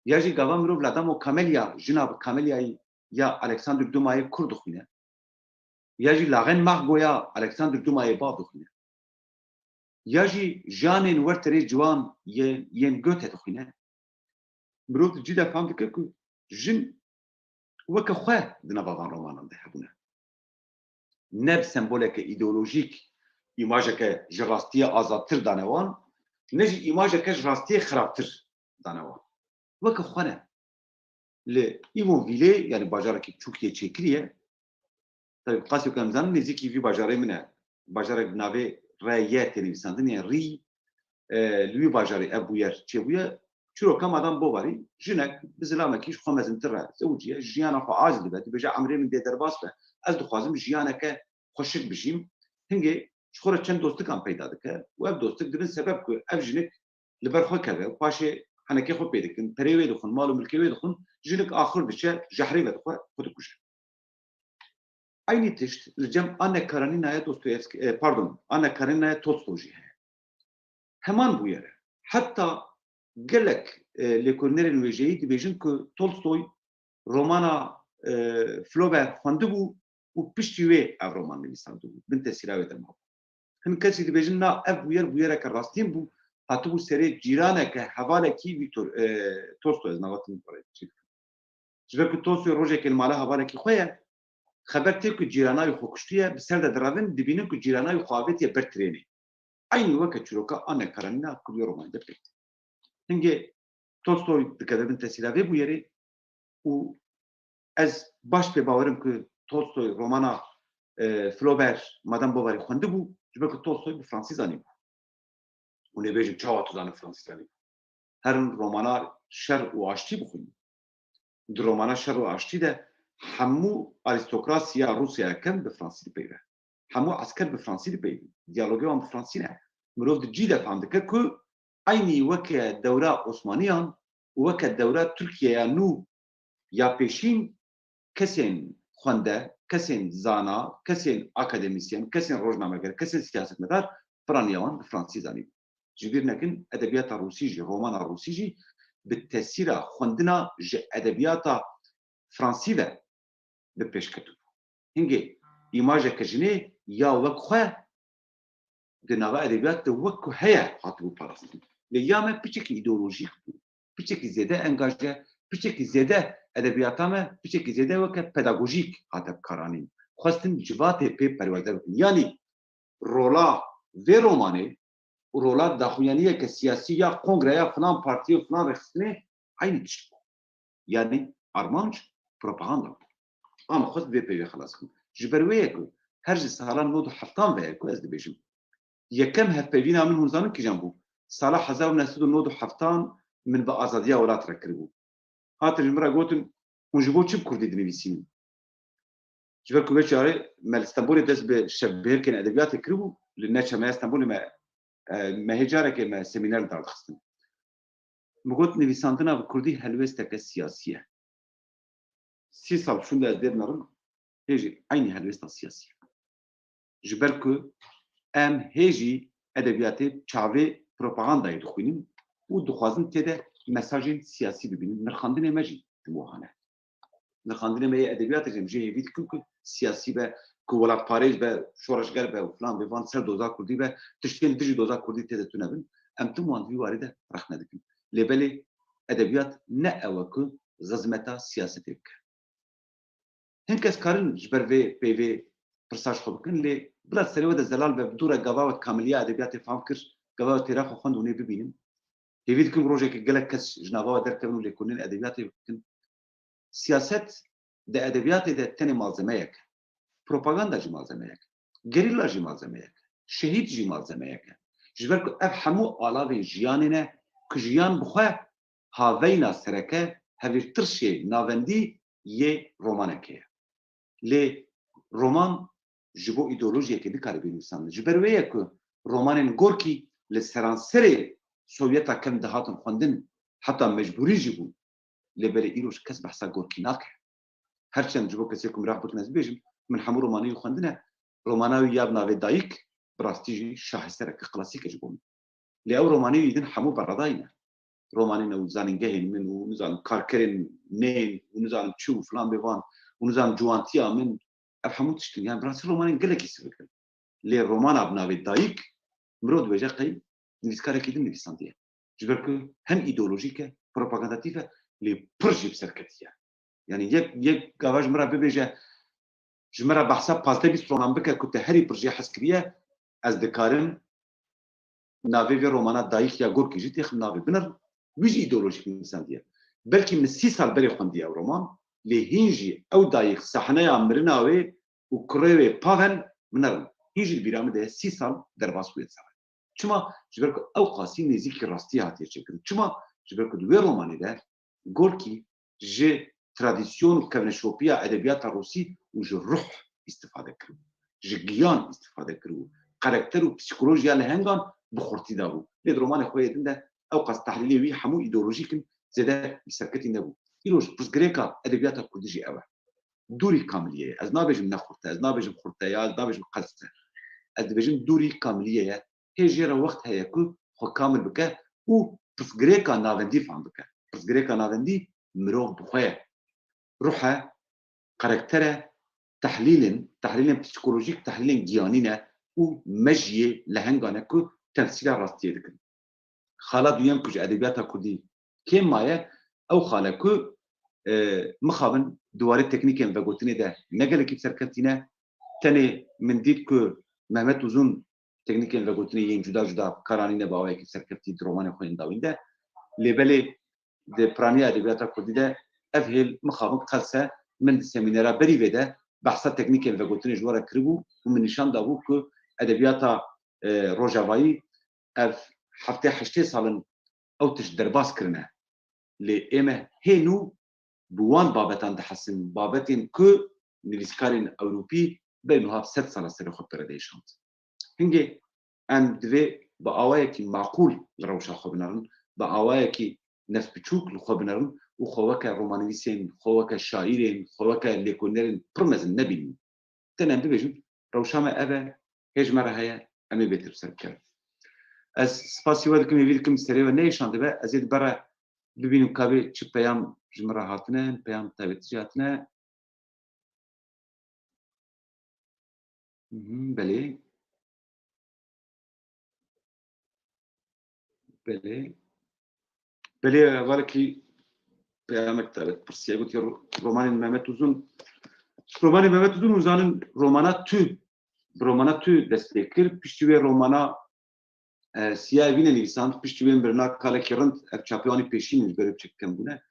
ya jî gava mirov La Dame aux Camélias, Jina bi Kamelyayî ya Alexandre Dumas'ê Kurd dixwîne, ya jî La Reine Margot ya Alexandre Dumas'ê Bav dixwîne, ya jî Jiyanên Werterê Ciwan yên, yên Goethe dixwîne, mirov di cî de fam dike ku jin weke xwe di nava van romanan de hebûne. Ne bi semboleke îdeolojîk, îmajeke ji rastiyê azadtir dane wan, ne jî îmajeke ji rastiyê xirabtir dane wan. Weke xwe ne. Li Yvonville, yani bajarekî biçûk yê çêkirî ye. Tabii qasê ku em zanin nêzîkî vî bajarê min e. Bajarek bi navê R Y tê nivîsandin, yani Rî, e, li wî bajarê ev bûyer çêbûye. Çîroka Madame Bovary, jinek bi zilamekî ji xwe mezintir e, zewiciye, jiyana xwe aciz dibe, dibêje, emrê min dê derbas be. Ez dixwazim jiyaneke xweşik bijîm. Hingê ji xwe re çend dostikan peyda dike û ev dostik dibin sebeb ku ev jinik li ber xwe keve û paşê henekê xwe pê dikin, perê wê dixwin, mal û milkê wê dixwin, jinik axir diçe jehrê vedixwe, xwe dikuje. Eynî tişt li cem Anna Karenînaya Dostoyevskî, e, pardon, Anna Karenînaya Tolstoy jî heye. Heman bûyer e. Heta gelek, e, lêkolînerên wêjeyî dibêjin ku Tolstoy romana, e, Flaubert xwendibû û piştî wê ev roman nivîsandibû. Bin tesîra wê de mabû. Hin kesî dibêjin, na, ev bûyer bûyereke rastîn bû, hatibû serê cîraneke, hevalekî Vîktor, e, Tolstoy, ez nava din çê dikim. Ji ber ku Tolstoy rojekê li mala hevalekî xwe ye, xeber tê ku cîrana wî xwe kuştiye, bi ser de direvin, dibînin ku cîrana wî xwe avêtiye ber trênê. Eynî weke çîroka Anna Karenîna ku li romanê de pêk tê. Hingê Tolstoy dikeve bin tesîra vê bûyerê û ez baş pê bawer im ku Tolstoy romana, e, Flaubert, Madame Bovary xwendibû, ji ber ku Tolstoy bi fransî zanîbû. Hûn ê bêjin, çawa tu zanî fransî zanîbû? Herin romana Şer û Aştî bixwînin. Di romana Şer û Aştî de hemû arîstokrasiya Rûsyaya kem bi fransî dipeyve. Hemû esker bi fransî dipeyvin. Diyalogê wan bi fransî ne. Mirov di cî de fam dike ku eynî weke dewra Osmaniyan û weke dewra Tirkiyeya nû ya pêşîn kesên xwende, kesên zana, kesên akademîsyen, kesên rojnameger, kesên siyasetmedar piraniya wan bi fransî zanîbû. Ji bîr nekin, edebiyata rûsî jî, romana rûsî jî bi tesîra xwendina ji edebiyata fransî ve bi pêş ketibû. Hingê îmajeke jinê ya wek xwe di nava edebiyat de wek ku heye hatibû parastin. Lê ya me piçekî îdeolojîk bû, piçekî zêde engaje, piçekî zêde edebiyata me, piçekî zêde weke pedagojîk hate bikaranîn. Xwestin civatê pê perwerde bikin. Yanî rola vê romanê û rola daxuyaniyeke siyasî ya kongreya filan partiyê û filan rêxistinê eynî tişt bû. Yanî armanc propaganda bû. Em xwest vê peyvê xelas bikin. Ji ber wê ye ku her ji sala nod û heftan ve ye ku ez dibêjim. Yekem hevpeyvîna min hûn zanin kîjan bû? Sala hezar û neh sed û nod û heftan min bi azadiya welat re kiribû. Hatin ji min re gotin, hûn ji bo çi bi kurdî dinivîsînin? Ji ber ku vê çarê me li Stenbolê dest bi şevbihêrkên edebiyatê kiribû, li neçe me ya Stenbolê me, e, me hê carekê me semîner li dar dixistin. Min got, nivîsandina bi kurdî helwêsteke siyasî ye. Sî sal şûnde ez dê binerim, hê jî eynî helwêsta siyasî ye. Ji ber ku em hê jî edebiyatê çavê propagandayê dixwînin û dixwazin tê de mesajên siyasî bibînin. Nirxandinê me jî tim wiha ne. Nirxandinê me yê edebiyatê jî em jê hêvî dikin ku siyasî be, ku welatparêz be, şoreşger be û filan bê van ser doza kurdî be, tiştên dijî doza kurdî tê de tune bin. Em tim wan di vî warî de rexne dikin. Lê belê edebiyat ne ew e ku xizmeta siyasetê bike. Hin kes karin ji ber vê peyvê pirsa ji xwe bikin, lê bila serê we de zelal be, bi dû re gava we kamiliya edebiyatê fam kir, gava we têra xwe xwend û nê bibînin. Hêvî dikim rojekê gelek kes ji nava we derkevin û lêkolînên edebiyatê bikin. Siyaset di edebiyatê de tenê malzemeyek e. Propaganda jî malzemeyek e. Gerîla jî malzemeyek e. Şehîd jî malzemeyek e. Ji ber ku ev hemû alavên jiyanê ne ku jiyan bi xwe haveyna sereke hevîrtirşê navendî yê romanekê ye. Lê roman ji bo îdeolojiyekê nikare bê nivîsandin. Ji ber wê ye ku romanên Gorkî li seranserê Sovyeta kevn dihatin xwendin, heta mecbûrî jî bû. Lê belê îroj kes behsa Gorkî nake. Her çend ji bo kesê ku miraq bikin ez bibêjim, min hemû romanê wî xwendine, romana wî ya bi navê Dayik, bi rastî jî şahesereke klasîk e ji bo min. Lê ew romanê wî din hemû beredayî ne. Romanên ew zanîngehên min û nizanim karkerên nên û nizanim çi û filan bê van û nizanim ciwantiya min, ev hemû tişt in. Yani bi rastî romanên gelekî sivik in. Lê romana bi navê Dayik, mirov dibêje qey nivîskarekî din nivîsandiye. Ji ber ku hem îdeolojîk e, propagandatîf e, lê pir jî bi serketî ye. Yani yek, yek gava ji min re bibêje, ji min re behsa pazdeh bîst roman bike ku te herî pir jê hez kiriye, ez dikarim navê vê romana Dayik ya Gorkî jî têxim navê binirim. Wî jî îdeolojîk nivîsandiye. Belkî min sî sal berê xwendiye ew roman, lê hîn jî ew dayik, sahneya mirina wê û kurê wê Pavel, min nerin. Hîn jî di bîra min de ye, sî sal derbas bûye ser. Çima? Ji ber ku ew qasî nêzîkî rastiyê hatiye çêkirin. Çima? Ji ber ku di wê romanê de Gorkî ji tradisyon û kevneşopiya edebiyata Rûsî û ji ruh îstifade kiribû. Ji giyan îstifade kiribû. Karakter û psîkolojiya lehengan bi xurtî dabû. Lê di romanê xwe yê din de ew qas tehlîlê wî hemû îdeolojîk in, zêde bi serketî nebû. Îroj pirsgirêka edebiyata kurdî jî ew e. Dûrî kamiliyê ye. Ez nabêjim ne xurt e, ez nabêjim xurt e ya ez nabêjim qels e. Ez dibêjim dûrî kamiliyê ye. Hê jê re wext heye ku xwe kamil bike û pirsgirêka navendî fam bike. Pirsgirêka navendî mirov bi xwe ye. Ruh e, karakter e, tehlîl in, tehlîlên psîkolojîk, tehlîlên giyanî ne û mejiyê lehengan e ku temsîla rastiyê dikin. Xala duyem ku ji edebiyata kurdî kêm maye, ew xal e ku, e, mixabin di warê teknîkên vegotinê de ne gelekî bi serkevtî ne, tenê min dît ku Mehmet Uzun teknîkên vegotinê yên cuda cuda bi kar anîne bi awayekî serkevtî di romanên xwe yên dawîn de. Lê belê di piraniya edebiyata kurdî de ev hêl mixabin qels e. Min di semînera berî vê de behsa teknîkên vegotinê ji we re kiribû û min nîşan dabû ku edebiyata, e, rojavayî ev heftê heştê sal in ew tişt derbas kirine. Lê ême hê nû bi wan babetan dihesin, babetên ku nivîskarên Ewropî berî niha bi sed sala serê xwe pere de şand. Hingê em divê bi awayekî maqûl li rewşa xwe binerin, bi awayekî nefsbiçûk li xwe binerin û xwe weke romanivîsên, xwe weke şaîrên, xwe weke lêkolînerên pir mezin nebînin. Tenê em bibêjin, rewşa me ev e, hê ji me re heye, em ê bêtir bi ser bikevin. Ez spasî we dikim, hêvî dikim serê we neyêşandibe, ez ê di ber re bibînim ka bê çi peyam ji min re hatine, peyam taybetî jî hatine. Mhm, belê. Belê. Belê, hevalekî peyamek te pirsiye, gotiye ro-, romanên Mehmet Uzun. Romanên Mehmet Uzun, hûn zanin romana Tu, bi romana Tu dest pê kir. Piştî wê romana, e, Siya Evînê nivîsand. Piştî wê Mirina Kalekî Rind, ev çapê wan ê pêşîn in, ji ber wê piçek kem bûne.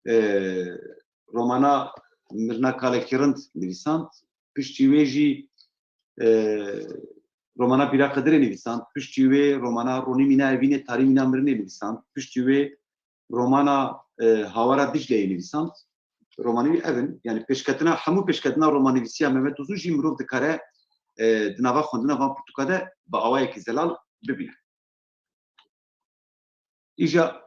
E, romana Mirina Kalekî Rind nivîsand. Piştî wê jî, e, romana Bîra Qidirê nivîsand. Piştî wê romana Ronî Mîna Evînê, Tarî Mîna Mirinê nivîsand. Piştî wê romana, e, Hawara Dicleyê nivîsand. Romanî ev in. Yani pêşketina, hemû pêşketina romannivîsiya Mehmet Uzun jî mirov dikare, e, di nava xwendina van pirtûka de bi awayekî zelal bibîne. Îja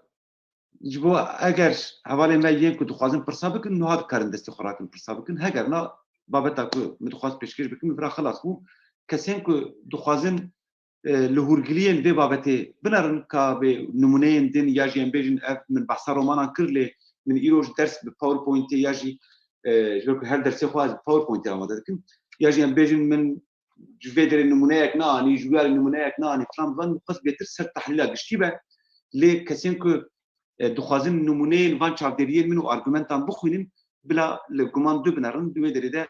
ji bo eger hevalên me yên ku dixwazin pirsa bikin, niha dikarin destê xwe rakin pirsa bikin. Heger na, babeta ku min dixwast pêşkêş bikim, min vira xilas bû. Kesên ku dixwazin, e, li hûrgiliyên vê babetê binerin, ka vê nimûneyên din ya jî em bêjin, ev min behsa romanan kir, lê min îro ji ders bi PowerPointê ya jî, e, ji ber ku her dersê xwe ez bi PowerPointê amade dikim, ya jî em bêjin min ji vê derê nimûneyek neanî, ji wî alî nimûneyek neanî filan, van xwest bêtir ser tehlîla giştî be. Lê kesên ku, e, dixwazin nimûneyên van çavdêriyên min û argumentan bixwînin, bila li guman du binerin, di wê derê de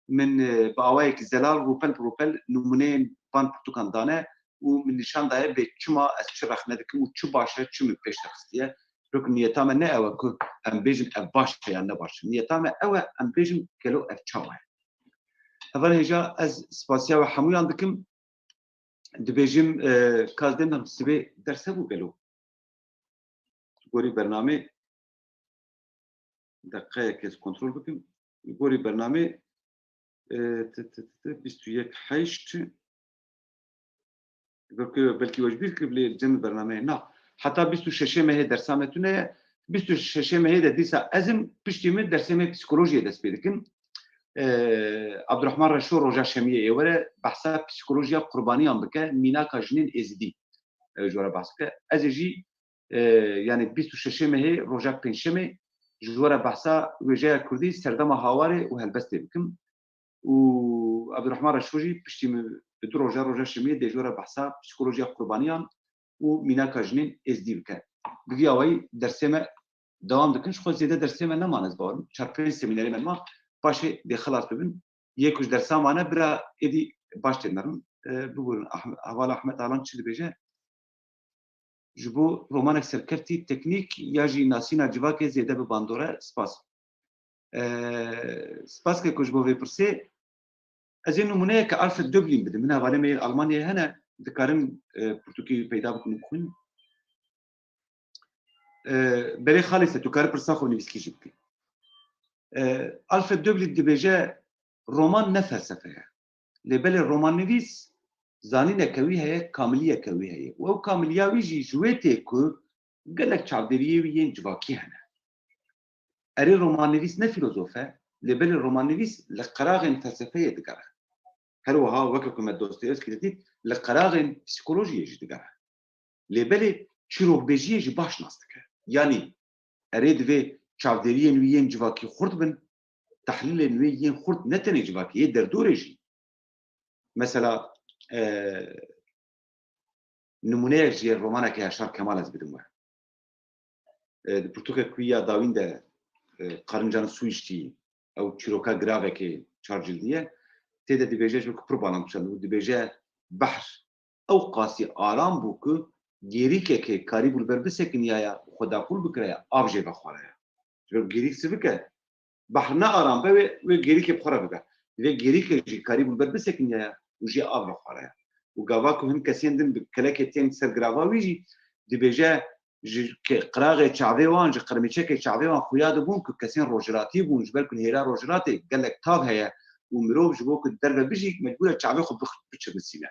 min, e, bi awayekî zelal rûpel bi rûpel nimûneyên van pirtûkan dane û min nîşan daye bê çima ez çi rexne dikim û çi baş e, çi min pêş de xistiye. Çunku niyeta me ne ew e ku em bêjin ev baş e yan ne baş e. Niyeta me ew e, em bêjin gelo ev çawa ye. Hevalên hêja, ez spasiya we hemûyan dikim. Dibêjim, e, ka ez dênim sibê ders hebû gelo? Gorî bernamê, deqeyek ez kontrol bikim. Gorî bernamê, e, ti, ti, ti, ti, bîst û yek heşt. Belkî, belkî we ji bîr kiribû, lê cem bernameyê na. Heta bîst û şeşê mehê dersa me tune ye. Bîst û şeşê mehê de dîsa ez im, piştî min dersê me psîkolojiyê dest pê dikim. E, Abdurrahman Reşo roja şemiyê ê were behsa psîkolojiya qurbaniyan bike, mînaka jinên êzidî, e, ji we re behs bike. Ez ê jî, e, yani bîst û şeşê mehê roja pêncşemê ji we re behsa wêjeya kurdî, serdema hawarê û helbestê bikim. Û Abdurrahman Reşo jî piştî min bi du roja, roja şemiyê dê ji we re behsa psîkolojiya qurbaniyan û mînaka jinên êzidî bike. Bi vî awayî dersê me dewam dikin. Ji xwe zêde dersê me nemane, ez bawer im. Çar pênc semînerê me ma, paşê dê xilas bibin. Yê ku ji dersa mane, bira êdî baş tê nerin. E, biborin, Ahm-, hevala Ahmet Alan çi dibêje? Ji bo romanek serkeftî, teknîk ya jî nasîna civakê zêde bi bandor e? Spas. E, spas ke ku ji bo vê pirsê. Ez ê nimûneyeke Alfred Döblin bidim. Hin hevalên me yên Almanyayê hene, dikarin, e, pirtûkê wî peyda bikin û bixwînin. E, belê Xalîse, tu karî pirsa xwe bi nivîskî jî bikî. E, Alfred Döblin dibêje, roman ne felsefe ye. Lê belê romannivîs zanîneke wî heye, kamiliyeke wî heye. Û ew kamiliya wî jî ji wê tê ku gelek çavdêriyê wî yên civakî hene. Erê, romannivîs ne fîlozof e, lê belê romannivîs li qeraxên felsefeyê digere. Her wiha weke ku me Dostoyevskî didît, li qeraxên psîkolojiyê jî digere. Lê belê çîrokbêjiyê jî baş nas dike. Yanî erê, divê çavdêriyên wî yên civakî xurt bin, tehlîlên wê yên xurt ne tenê civakî, yê derdorê jî. Mesela, e, nimûneyek jî romaneke Yaşar Kemal ez bidim we. E, di pirtûkek wî ya dawîn de, e, Karıncanın Su İçtiği, ew çîroka giravekê çar cildî ye. Tê de dibêje, ji ber ku pir balam çend bû, dibêje, behr ew qasî aram bû ku gêrîkekê karîbû li ber bisekiniyaya û xwe daqûl bikiraya, av jê vexwaraya. Ji ber gêrîk sivik e, behr ne aram be, wê, wê gêrîkê bi xwe re bibe. Divê gêrîkê jî karîbû li ber bisekiniyaya û jê av vexwaraya. Û gava ku hin kesên din bi kelekê tên ser girava wî jî, dibêje, ji ke-, qiraxê çavê wan, ji qirmîçekê çavê wan xuya dibûn ku kesên rojhilatî bûn, ji ber ku li hêra rojhilatê gelek tav heye û mirov ji bo ku derve bijî, mecbûr e çavê xwe bix-, biçirmisîne.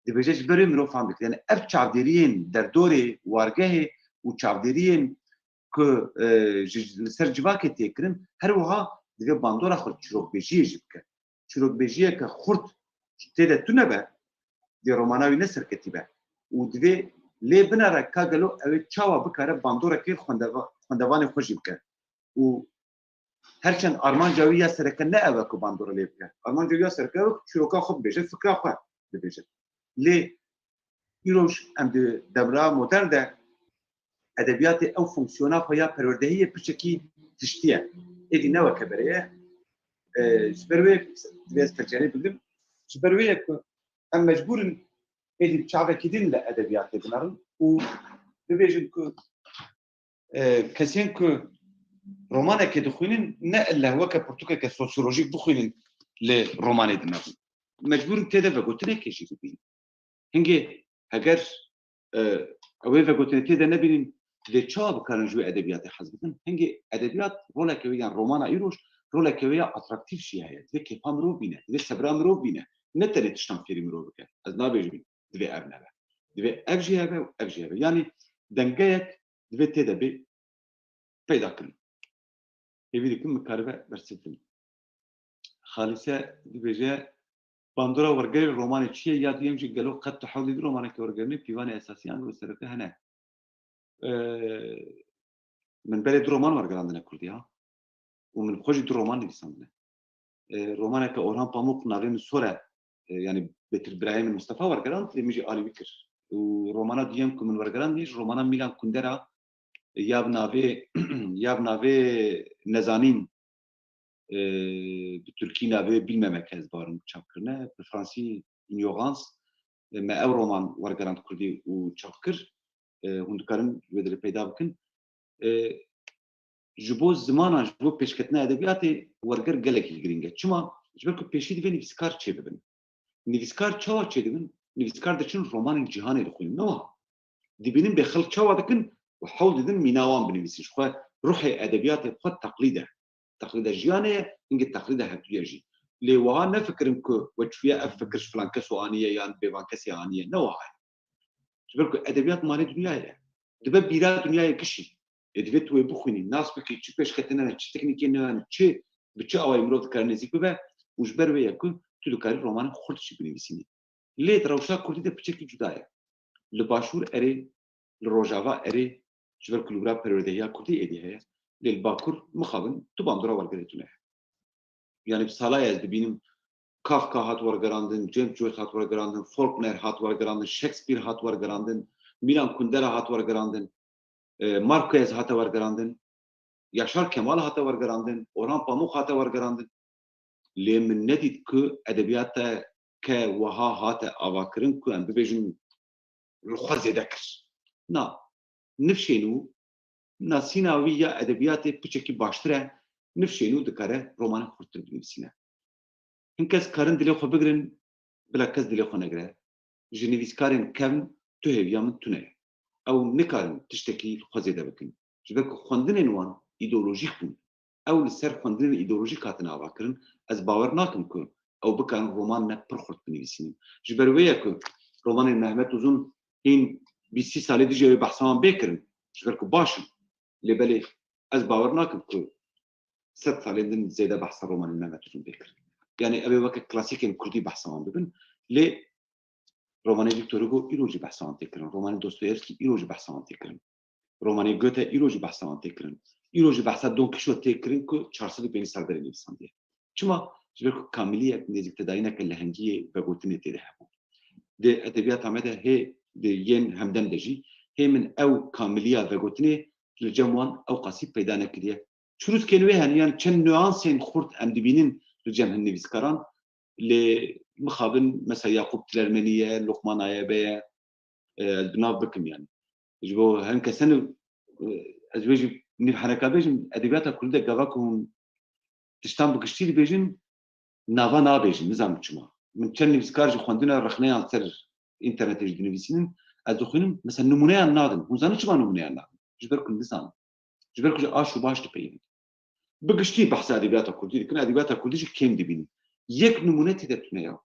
Dibêje ji ber wê mirov fam dike. Yani ev çavdêriyên derdorê, wargehê û çavdêriyên ku, e, ji, li ser civakê tê kirin, her wiha divê bandora xwe çîrokbêjiyê jî bike. Çîrokbêjiyeke xurt tê de tune be, dê romana wî ne serketî be. Û divê lê binere ka gelo ew ê çawa bikare bandorekê xwendeva-, xwendevanê xwe jî bike. Û Her çend armanca wî ya sereke ne ew e ku bandora lê bike. Armanca wî ya sereke ew e ku çîroka xwe bibêje, fikra xwe bibêje. Lê îroj em di demra modern de edebiyatê ew fonksiyona xwe ya perwerdehiyê piçekî tiştî ye. Êdî ne weke berê ye. E, ji ber wê divê ez tercîhanê bigirim. Ji ber wê ye ku em mecbûr in êdî çavekî din li edebiyatê binerin û bibêjin ku, e, kesên ku romanekê dixwînin, ne ille weke pirtûkeke sosyolojîk bixwînin li romanê dinevin. Mecbûr in tê de vegotinekê jî bibînin. Hingê heger, e, ew ê vegotinê tê de nebînin, divê çawa bikarin ji wê edebiyatê hez bikin? Hingê edebiyat roleke wê, yan romana îroj, roleke wê ya atraktîf jî heye. Divê kêfa mirov bîne, divê sebra mirov bîne. Ne tenê tiştan fêrî mirov bike. Ez nabêjim divê ev nebe. Divê ev jî hebe û ev jî hebe. Yanî dengeyek divê tê de bê peyda kirin. Hêvî dikim min karibe bersiv bidim. Xalîse dibêje, bandora wergerê romanê çi ye? Ya duyem jî gelo qet tu hewlî di romaneke wergerînê pîvanê esasiyan û sereke hene? Ee, Min berê du roman wergerandine kurdî ha. Û min xwe jî du roman nivîsandine. E, romaneke Orhan Pamuk navê min Sor e. E, yanî bêtir birayê min Mistefa wergerand, lê min jî alî wî kir. Û romana duyem ku min wergerandî, ji romana Mîlan Kundera, e, ya bi navê, ya bi navê Nezanîn, e, bi tirkî navê Bilmemek, ez bawerim çap kirine, bi fransî Ignorance, e, me ew roman wergerand kurdî û çap kir. E, hûn dikarin wê dilê peyda bikin. E, ji bo zimanan, ji bo pêşketina edebiyatê werger gelekî girîng e. Çima? Ji ber ku pêşî divê nivîskar çêbibin. Nivîskar çawa çêdibin? Nivîskar diçin romanên cîhanê dixwînin. Ne wiha? Dibînin bê xelk çawa dikin û hewl didin mîna wan binivîsin. Ji xwe ruhê edebiyatê bi xwe teqlîd e. Teqlîda jiyanê ye, hingê teqlîda hevdû ye jî. Lê wiha nefikirin ku we çûye ev fikir ji filan keso aniye yan bêvan kesê aniye. Ne wiha ye. Ji ber ku edebiyat malê dinyayê ye. Dibe bîra dinyayê gişî. Ê divê tu wê bixwînî, nas bikî, çi pêşketine ne, çi teknîkê ne, çi, bi çi awayî mirov dikare nêzîk bibe û ji ber wê ye ku tu dikarî romanên xurt jî binivîsînî. Lê di rewşa kurdî de piçekî cuda ye. Li Başûr erê, li Rojava erê, ji ber ku li wira perwerdehiya kurdî êdî heye, lê li Bakur mixabin tu bandora wergerê tune ye. Yanî bi sala ye ez dibînim Kafka hat wergerandin, James Joyce hat wergerandin, Faulkner hat wergerandin, Shakespeare hat wergerandin, Milan Kundera hat wergerandin, e, Marquez hate wergerandin, Yaşar Kemal hate wergerandin, Orhan Pamuk hate wergerandin. Lê min nedît ku edebiyateke wiha hate avakirin ku em bibêjin li xwe zêde kir. Na, nifşên û nasîna wî ya edebiyatê piçekî baştir e, nifşên û dikare romanên xurttir binivîsîne. Hin kes karin dilê xwe bigirin, bila kes dilê xwe negire. Ji nivîskarên kevn tu hêviya min tune ye. Ew nikarin tiştekî li xwe zêde bikin. Ji ber ku xwendinên wan îdeolojîk bûn. Ew li ser xwendinên îdeolojîk hatine avakirin. Ez bawer nakim ku ew bikarin roman ne pir xurt binivîsînin. Ji ber wê ye ku romanên Mehmet Uzun hîn bîst sî salê dijî ew ê behsa wan bê kirin. Ji ber ku baş in. Lê belê ez bawer nakim ku sed salên din zêde behsa romanên Mehmet Uzun bê kirin. Yanî ew ê weke klasîkên kurdî behsa wan bibin. Lê romanê Victor Hugo îro jî behsa wan tê kirin. Romanê Dostoyevskî îro jî behsa wan tê kirin. Romanê Goethe îro jî behsa wan tê kirin. Îro jî behsa Don Kîşot tê kirin ku çar sed û pêncî sal berê nivîsandiye. Çima? Ji ber ku kamiliyek, nêzîktedayîneke lehengiyê vegotinê tê de hebû. Di edebiyata me de hê, di yên hemdem de jî, hê min ew kamiliya vegotinê li cem wan ewqasî peyda nekiriye. Çirûskên wê hene, yan çend nuansên xurt em dibînin li cem hin nivîskaran, lê mixabin, mesela Yaqûb Tilermenî ye, Luqman Ayebe ye, e, ez bi nav bikim yani. Ji bo hin kesan, e, ez wê jî nîv heneka bêjim, edebiyata kurdî de gava ku hûn tiştan bi giştî dibêjin, nava nabêjin, nizanim çima. Min çend nivîskar jî xwendine rexneyan ser înternetê jî dinivîsînin, ez dixwînim, mesela nimûneyan nadin. Hûn zanin çima nimûneyan nadin? Ji ber ku nizanin. Ji ber ku ji aş û baş dipeyivin. Bi giştî behsa edebiyata kurdî dikin, edebiyata kurdî jî kêm dibînin. Yek nimûne tê de tune ya.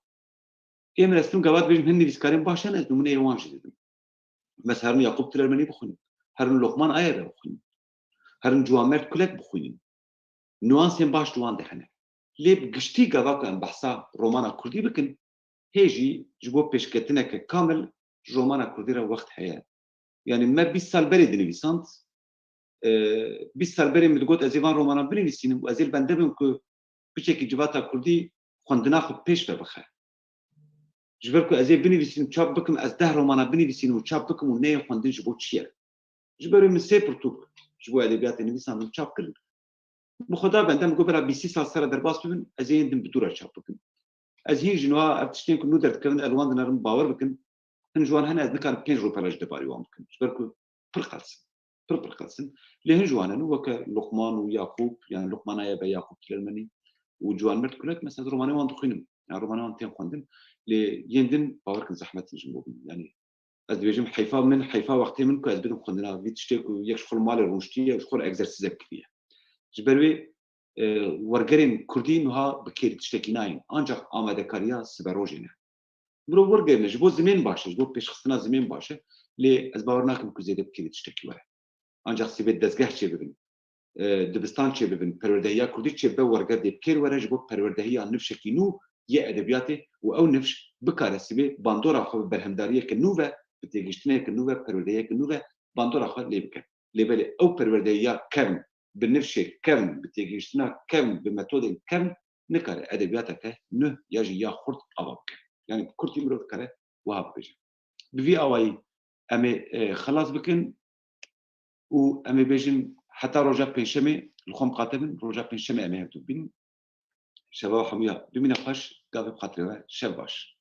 Ê min ez tim gava dibêjim hin nivîskarên baş hene, ez nimûneyê wan jî didim. Mesela herin Yaqûb Tilermenî bixwînin, herin Loqman Ayebe bixwînin, herin Ciwanmerd Kulek bixwînin. Nuansên baş di wan de hene. Lê bi giştî gava ku em behsa romana kurdî bikin, hê jî ji bo pêşketineke kamil ji romana kurdî re wext heye. Yanî me bîst sal berê dinivîsand, e, bîst sal berê min digot ez ê van romanan binivîsînim û ez ê li bende bim ku piçekî civata kurdî xwendina xwe pêş ve bixe. Ji ber ku ez ê binivîsînim, çap bikim, ez deh romana binivîsînim û çap bikim û neyê xwendin ji bo çi ye? Ji ber wê min sê pirtûk ji bo edebiyatê nivîsandin, çap kirin. Bi xwe da bende, min got bera bîstî sal sere derbas bibin, ez ê yên din bi dû re çap bikim. Ez hîn jî niha ev tiştên ku nû derdikevin, ez li wan dinerim, bawer bikin, hin ji wan hene ez nikarim pênc rûpela ji debarî wan bikim. Ji ber ku pir qels in. Pir pir qels in. Lê hin ji wan hene weke Luqman û Yaqûb, yani Luqmana ye be Yaqûb Kilermenî û Ciwanmerd Kulek, mesela romanê wan dixwînim. Yani romanê wan tên xwendin. Lê yên din bawer kin zehmet in ji bo min. Yani ez dibêjim heyfa min, heyfa wextê min ku ez bidim xwendina vî tiştê ku yek ji xwe li malê rûniştiye û ji xwe re egzersîzek kiriye. Ji ber wê, e, wergerên kurdî niha bi kêrî tiştekî nayên, ancaq amadekariya siberojê ne. Mirov wergerine, ji bo zimên baş e, ji bo pêşxistina zimên baş e, lê ez bawer nakim ku zêde bi kêrî tiştekî were. Ancaq sibê dezgeh çêbibin, e, dibistan çêbibin, perwerdehiya kurdî çêbibe, werger dê bi kêr were ji bo perwerdehiya nifşekî nû yê edebiyatê û ew nifş bikare sibê bandora xwe bi berhemdariyeke nû ve, bi têgihiştineke nû ve, perwerdehiyeke nû ve bandora xwe lê bike. Lê belê ew perwerdehiya kevn, bi nifşê kevn, bi têgihiştina kevn, bi metodên kevn nikare edebiyateke nuh ya jî ya xurt ava bike. Yani bi kurtî mirov dikare wiha bibêje. Bi vî awayî em ê, e, xelas bikin û em ê bêjin heta roja pêncşemê li xwe miqate bin, roja pêncşemê em ê hevdû bînin. Şeva we hemûya bimîne xweş, gavê bi xatirê we, şev baş.